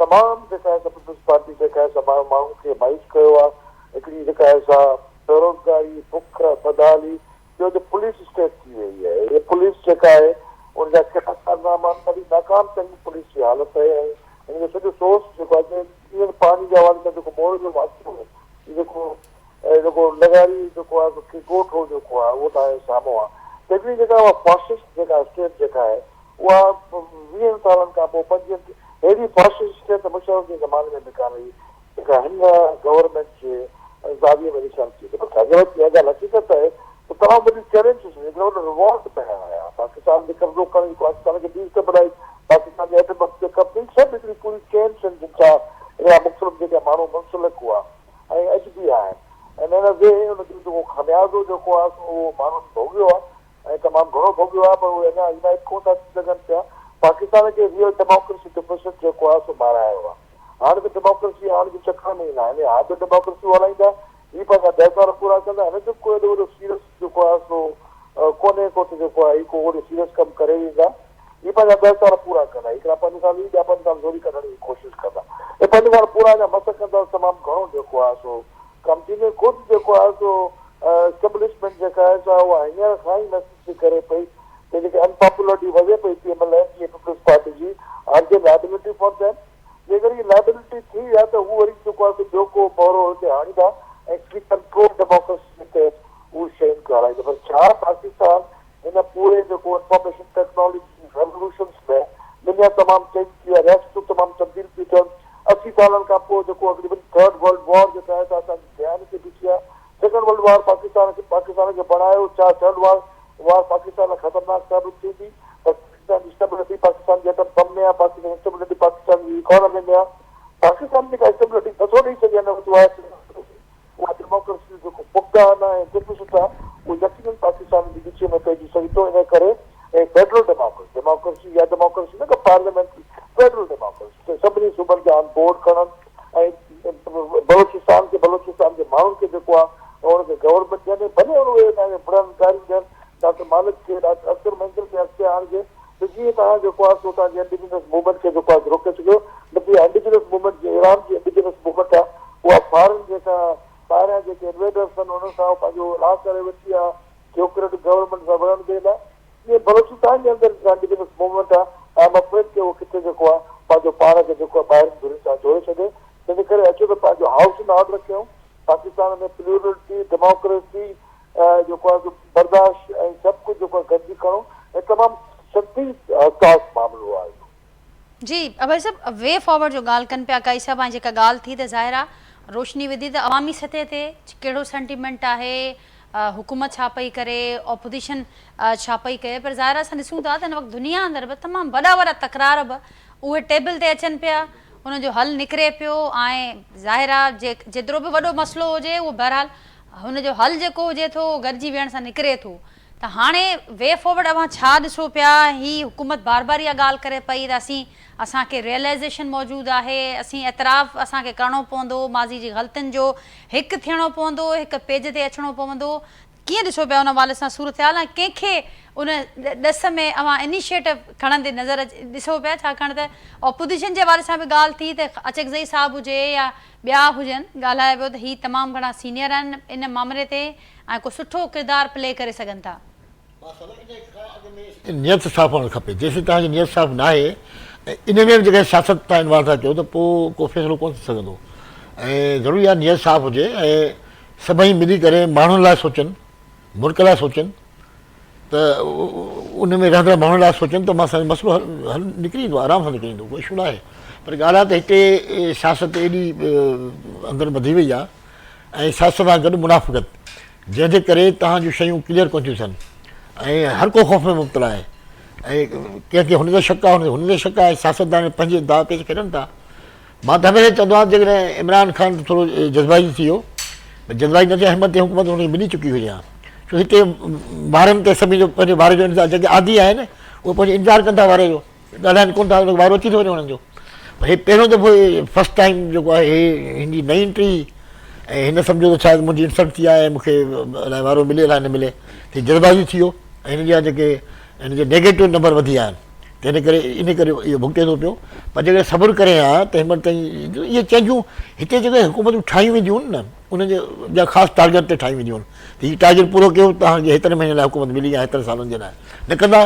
تمام جيڪا آهي سا پيپلز پارٽي جيڪا آهي سا ماڻهن کي مايوس ڪيو آهي هڪڙي جيڪا آهي سا بيروزگاري بک بدحالي ٻيو ته پوليس اسٽيٽ ٿي وئي آهي هي پوليس جيڪا آهي ان جا ڪهڙا ڪارناما آهن ڏاڍي ناڪام ترين پوليس جي حالت آهي ۽ هن جو سڄو سورس جيڪو آهي ايون پاڻي جي حوالي سان جيڪو مورو جو واقعو هو جيڪو جيڪو لغاري جيڪو آهي سو ڳوٺ هو جيڪو آهي اهو توهان جي سامهون آهي ته هڪڙي جيڪا اها فاشسٽ جيڪا اسٽيٽ جيڪا آهي اها ويهن سالن کان پوء پنجويهن اهڙي فاشسٽ اسٽيٽ ته مشرف جي زماني ۾ به ڪانه هئي جيڪا هن گورنمينٽ جي زاويي ۾ ڏسڻ ٿي اچي پر ساڳئي وقت اها ڳالهه حقيقت آهي ته تمام وڏيون چئلينجز هيون هڪڙو وڏو ريوالٽ پيا آيا پاڪستان تي قبضو ڪرڻ جي پاڪستان کي ڊي اسٽيبلائز پاڪستان جي ايٽم بم تي قبضو سڀ هڪڙي پوري چين سين جن سان اهڙا مختلف جيڪي ماڻهو منسلڪ هئا ۽ اڄ به آهن ۽ ان وي ان جو جيڪو خميازو جيڪو آهي سو اهو ماڻهن ڀوڳيو آهي ۽ تمام گهڻو ڀوڳيو آهي پر اهي اڃا يونائيٽ ڪونه ٿا ٿي سگهن پيا. پاڪستان کي ريئل ڊيموڪريسي ڊفيسٽ جيڪو آهي سو مارايو آهي. هاڻ ته ڊيموڪريسي آڻڻ جي چڪر ۾ ئي ناهن. هاڻ به ڊيموڪريسي هلائيندا، هي پنهنجا 10 سال پورا ڪندا، هن جو به ڪو ايڏو وڏو سيريس جيڪو آهي سو ڪونهي ڪو ته جيڪو آهي هي ڪو وڏو سيريس ڪم ڪري ويندا. هي پنهنجا 10 سال پورا ڪندا. هڪڙا پنج سال هي ٻيا پنج سال زوري ڪڍڻ جي ڪوشش ڪندا. هي پنج سال پورا اڃا مس ڪندا ته تمام گهڻو جيڪو آهي سو ڪم ٿيندو. خود جيڪو آهي سو اسٽيبلشمينٽ جيڪا آهي سا اها هينئر کان ئي محسوس ٿي ڪري پئي ته جيڪي ان پاپولرٽي وڌي پئي پي ايم ايل اين جي ۽ پيپلز پارٽي جي are there liability for them جيڪڏهن هي لائبلٽي ٿي ويا ته هو وري جيڪو آهي سو ٻيو ڪو مهرو هتي آڻيندا ۽ هڪڙي ڪنٽرول ڊيموڪريسي جي تحت هو شين کي هلائيندا پر ڇا پاڪستان هن پوري جيڪو انفارميشن ٽيڪنالاجي ريولوشنس ۾ دنيا تمام چينج ٿي وئي آهي رياستون تمام تبديل ٿي ٿين 80 سالن کان پوء جيڪو هڪڙي وڏي ٿرڊ ورلڊ وار جيڪا آهي سا اسان جي ڌيان تي بيٺي آهي سيڪنڊ ورلڊ وار پاڪستان کي پاڪستان کي بڻايو ڇا ٿرڊ وار وار پاڪستان لاء خطرناڪ ثابت ٿيندي پر پاڪستان جي اسٽيبلٽي پاڪستان جي ايٽم بم ۾ آهي پاڪستان جي اسٽيبلٽي پاڪستان جي اڪانومي ۾ آهي پاڪستان جيڪا اسٽيبلٽي نٿو ڏئي سگهي هن وقت اها اها ڊيموڪريسي جو جيڪو فقدان آهي ۽ ڊفيسٽ آهي اهو يقينن پاڪستان جي ڳچيء ۾ پئجي سگهي ٿو ان ڪري ۽ فيڊرل ڊيموڪريسي ڊيموڪريسي يا ڊيموڪريسي نه ڪا پارليامينٽري فيڊرل ڊيموڪريسي ته سڀني صوبن کي آن بورڊ کڻن ۽ بلوچستان کي بلوچستان جي ماڻهن کي جيڪو آهي ان کي گورنمينٽ ڏين ۽ ڀلي اهي توهان کي وڙهن گاريون ڏين ڊاڪٽر مالڪ کي ڊاڪٽر اختر مينگل کي اڳتي آڻجي ته جيئن توهان جيڪو آهي سو توهان جي انڊيجنس موومينٽ کي جيڪو آهي روڪي سگهيو نه ته اها انڊيجنس موومينٽ جيئن ايران جي انڊيجنس موومينٽ آهي اها فارن جيڪا ٻاهريان جيڪي انويڊرس آهن انهن سان پنهنجو لا ڪري ويٺي آهي ٿيوڪريٽڪ گورنمينٽ سان وڙهڻ جي لاء جيئن بلوچستان جي اندر جيڪا انڊيجنس موومينٽ آهي I am afraid ڪي اهو ڪٿي جيڪو آهي پنهنجو پاڻ کي جيڪو آهي ٻاهرين ڌرين سان جوڙي ڇڏي تنهنجي ڪري اچو ته پنهنجو هائوس ان آرڊر ڪيون پاڪستان ۾ پليورلٽي ڊيموڪريسي جيڪو آهي سو برداشت ۽ سڀ ڪجهه جيڪو آهي گڏجي کڻو ۽ تمام شديد حساس معاملو آهي اهو. جي ابڙي صاحب وي فارورڊ جو ڳالهه ڪن پيا قائي صاحب ۽ جيڪا ڳالهه ٿي ته ظاهر آهي روشني وڌي ته عوامي سطح تي ڪهڙو سينٽيمينٽ آهي حڪومت ڇا پئي ڪري اپوزيشن ڇا پئي ڪري پر ظاهر آهي اسان ڏسون ٿا ته هن وقت دنيا اندر به تمام وڏا وڏا تڪرار به اهي ٽيبل تي اچن پيا انهن جو حل نڪري پيو ۽ ظاهر آهي جيترو به وڏو مسئلو هجي اهو بهرحال هن جو حل جيڪو هجي ٿو اهو گڏجي ويهڻ سان نڪري ٿو ته هاڻي وي فارورڊ اوهان ڇا ڏسو پيا هي حڪومت بار بار اها ڳالهه ڪري پئي ته اسين اسان کي ريئلائيزيشن موجود آهي اسين اعتراف اسان کي ڪرڻو پوندو ماضي جي غلطين جو هڪ ٿيڻو پوندو هڪ پيج تي اچڻو پوندو ڪيئن ڏسو پيا ان حوالي سان صورتحال ۽ ڪنهن کي ان ڏس ۾ اوهان انيشيٽو کڻندي نظر ڏسو پيا ڇاڪاڻ ته اپوزيشن جي حوالي سان به ڳالهه ٿي ته اچڪزئي صاحب هجي يا ٻيا هجن ڳالهايو ويو ته هي تمام گهڻا سينيئر آهن ان مامري تي ۽ ڪو سٺو ڪردار پلي ڪري سگهن ٿا. نيت صاف هئڻ کپي جيسين توهان جي نيت صاف ناهي ۽ ان ۾ به جيڪڏهن سياست توهان انوالو ٿا ڪيو ته پوء ڪو فيصلو ڪونه ٿي سگهندو ۽ ضروري آهي نيت صاف هجي ۽ سڀئي ملي ڪري ماڻهن لاء سوچن ملڪ لاء سوچن ته ان ۾ رهندڙ ماڻهن لاء سوچن ته مان مسئلو حل نڪري ايندو آرام سان نڪري ايندو ڪو اشو ناهي پر ڳالهه آهي ته هتي سياست ايڏي اندر وڌي وئي آهي ۽ سياست سان گڏ منافقت جنهن جي ڪري توهان جون شيون ڪليئر ڪونه ٿيون ٿين ۽ هر ڪو خوف ۾ مبتلا آهي ۽ ڪنهن کي هن تي شڪ آهي هن تي شڪ آهي سياستدان پنهنجي داء پيچ کيڏن ٿا مان ته هميشه چوندو آهيان جيڪڏهن عمران خان ٿورو جذباتي ٿي ويو جذباتي نه ٿئي همت حڪومت هن کي ملي چڪي هجي ها ڇو هتي وارن تي سڀني جو پنهنجي واري جو انتظار جيڪي عادي آهن اهي پنهنجو انتظار ڪن ٿا واري جو ڳالهائن ڪونه ٿا وارو اچي ٿو وڃي انهن جو پر هي پهريون دفعو فرسٽ ٽائيم جيڪو آهي هي هن جي نئين انٽري ۽ هن سمجهيو ته شايد منهنجي انسلٽ ٿي آهي مون کي الائي وارو ملي الائي نه ملي ته جذباتي ٿي ويو ۽ هن جا جيڪي هن جي نيگيٽو نمبر وڌي ويا آهن تنهن ڪري ان ڪري اهو ڀڳتي ٿو پيو پر جيڪڏهن صبر ڪري ها ته هن مهل تائين اهي چينجون هتي جيڪي حڪومتون ٺاهيون وينديون آهن نه انهن جي جا خاص ٽارگيٽ تي ٺاهيون وينديون آهن ته هي ٽارگيٽ پورو ڪيو توهان کي هيترن مهينن لاء حڪومت ملي يا هيترن سالن جي لاء نه ڪندا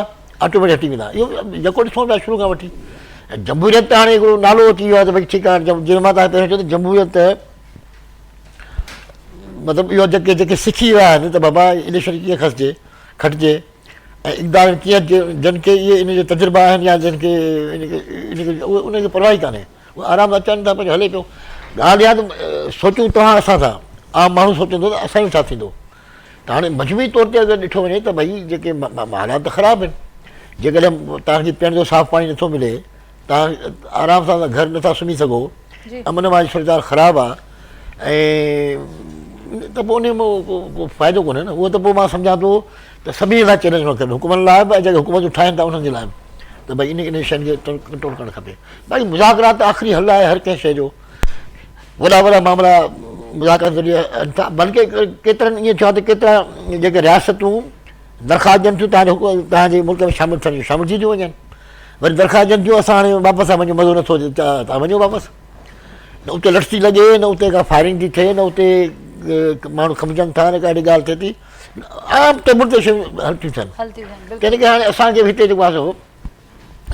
آٽوميٽڪ هٽي ويندا اهو جيڪو ڏسون پيا شروع کان وٺي ۽ جمهوريت ته هاڻي هڪڙو نالو اچي ويو آهي ته ڀئي ٺيڪ آهي جنهن مان توهان پهريون چيو ته جمهوريت مطلب اهو جيڪي جيڪي سکي ويا آهن ته بابا اليڪشن ڪيئن کسجي کٽجي ۽ اقدار ۾ ڪيئن اچجي جن کي اهي ان جا تجربا آهن يا جن کي ان کي ان کي ان کي پرواهه ئي ڪانهي اهي آرام سان اچن ٿا پنهنجو هلي پيو ڳالهه اها ته سوچون توهان اسان سان عام ماڻهو سوچندو ته اسان جو ڇا ٿيندو ته هاڻي مجموعي طور تي اگر ڏٺو وڃي ته ڀئي جيڪي حالات ته خراب آهن جيڪڏهن توهان کي پيئڻ جو صاف پاڻي نٿو ملي توهان آرام سان گهر نٿا سمهي سگهو امن امان جي صورتحال خراب آهي ۽ ته پوء ان ۾ ڪو فائدو ڪونهي نه اهو ته پوء مان سمجهان ٿو ته سڀني لاء چئلينج هئڻ کپي حڪومت لاء به ۽ جيڪي حڪومتون ٺاهين ٿا انهن جي لاء به ته ڀئي ان ان شين کي ڪنٽرول ڪرڻ کپي باقي مذاڪرات ته آخري حل آهي هر ڪنهن شيء جو وڏا وڏا معاملا مذاڪرات ذريعي هلن ٿا بلڪه ڪيترن ائين ٿيو آهي ته ڪيترا جيڪي رياستون درخواست ڏين ٿيون تهان جي تهان جي ملڪ ۾ شامل ٿيڻ جون شامل ٿي ٿيون وڃن وري درخواست ڏين ٿيون اسان هاڻي واپس ٿا وڃون مزو نٿو اچي تهان وڃو واپس نه اتي لٺ ٿي لڳي نه اتي ڪا فائرنگ ٿي ٿئي نه اتي ماڻهو کنڀجن ٿا نه ڪا اهڙي ڳالهه ٿئي ٿي عام ٽيبل تي شيون هل ٿيون ٿين تنهن ڪري هاڻي اسان کي به هتي جيڪو آهي سو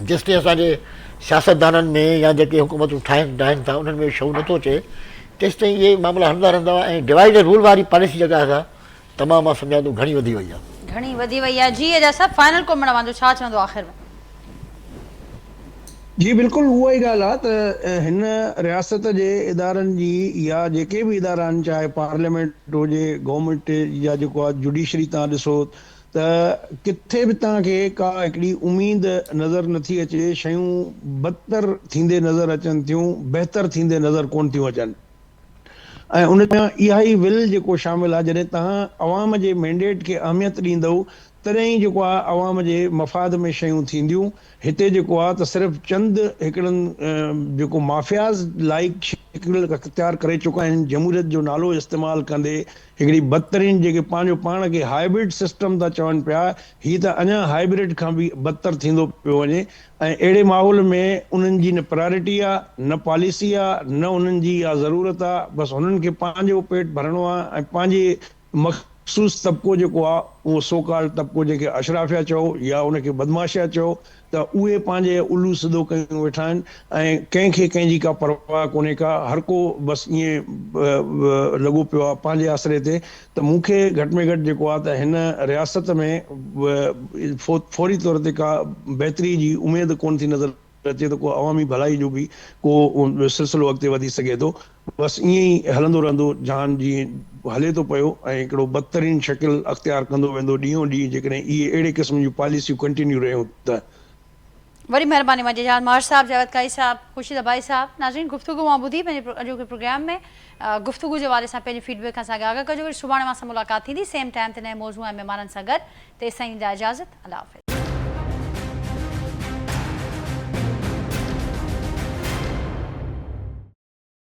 جيستائين اسان جي سياستدانن ۾ يا جيڪي حڪومتون ٺاهين ڊاهين ٿا انهن ۾ شعور نٿو اچي تيستائين اهي معاملا هلندا رهندا ۽ ڊوائيڊ اينڊ رول واري پاليسي جيڪا آهي سا تمام مان سمجهان ٿو گهڻي وڌي وئي آهي. گهڻي وڌي وئي آهي جي اعجاز صاحب فائنل ڪومينٽ اوهان جو ڇا چوندو آخر ۾. جي بلڪل اها ئي ڳالهه آهي ته هن رياست جي ادارن جي يا جيڪي به ادارا آهن چاهي پارليامينٽ هجي گورنمينٽ يا جيڪو آهي جوڊيشري تان ڏسو ته ڪٿي به توهان کي ڪا هڪڙي اميد نظر نٿي اچي شيون بدتر ٿيندي نظر اچن ٿيون بهتر ٿيندي نظر ڪونه ٿيون اچن ۽ ان ۾ اها ئي ول جيڪو شامل آهي جڏهن توهان عوام جي مينڊيٽ کي اهميت ڏيندؤ تڏهن ئي جيڪو آهي عوام جي مفاد ۾ شيون ٿينديون هتي جيڪو آهي ته صرف چند هڪڙن جيڪو مافياز لائيڪ شڪل اختيار ڪري چڪا آهن جمهوريت جو نالو استعمال ڪندي هڪڙي بدترين جيڪي پنهنجو پاڻ کي هائبرڊ سسٽم ٿا چون پيا هي ته اڃا هائبرڊ کان به بدتر ٿيندو پيو وڃي ۽ اهڙي ماحول ۾ انهن جي نه پرائرٽي آ، نه پاليسي آ، نه انهن جي اها ضرورت آ، بس هنن کي پنهنجو پيٽ ڀرڻو آ ۽ پنهنجي مخصوص طبقو جيڪو آ اهو سو ڪالڊ طبقو جنهن کي اشرافيا چئو يا ان کي بدمعاشيا چئو ته اهي پنهنجي الو سڌو ڪيون ويٺا آهن ۽ ڪنهن کي ڪنهن جي ڪا پرواهه ڪونهي ڪا هر ڪو بس ائين لڳو پيو آ پنهنجي آسري تي ته مون کي گهٽ ۾ گهٽ جيڪو آ ته هن رياست ۾ فوري طور تي ڪا بهتري جي اميد ڪونه ٿي نظر اچي ته ڪو عوامي ڀلائي جو به ڪو سلسلو اڳتي وڌي سگهي ٿو. بس ائين ئي هلندو رهندو جهان جيئن هلي ٿو پيو ۽ هڪڙو بدترين شڪل اختيار ڪندو ويندو ڏينهون ڏينهن جيڪڏهن اهي اهڙي قسم جون پاليسيون ڪنٽينيو رهيون ته. وڏي مهرباني مجيد جان مهر صاحب جاويد قائي صاحب خورشيد ابائي صاحب ناظرين گفتگو مان ٻڌي پنهنجي اڄوڪي پروگرام ۾ گفتگو جي حوالي سان پنهنجي فيڊ بيڪ اسان کي آگاهه ڪجو وري سڀاڻي اوهان سان ملاقات ٿيندي سيم ٽائيم تي نئين موضوع ۽ مهمانن سان گڏ تيستائين ڏيندا اجازت الله حافظ.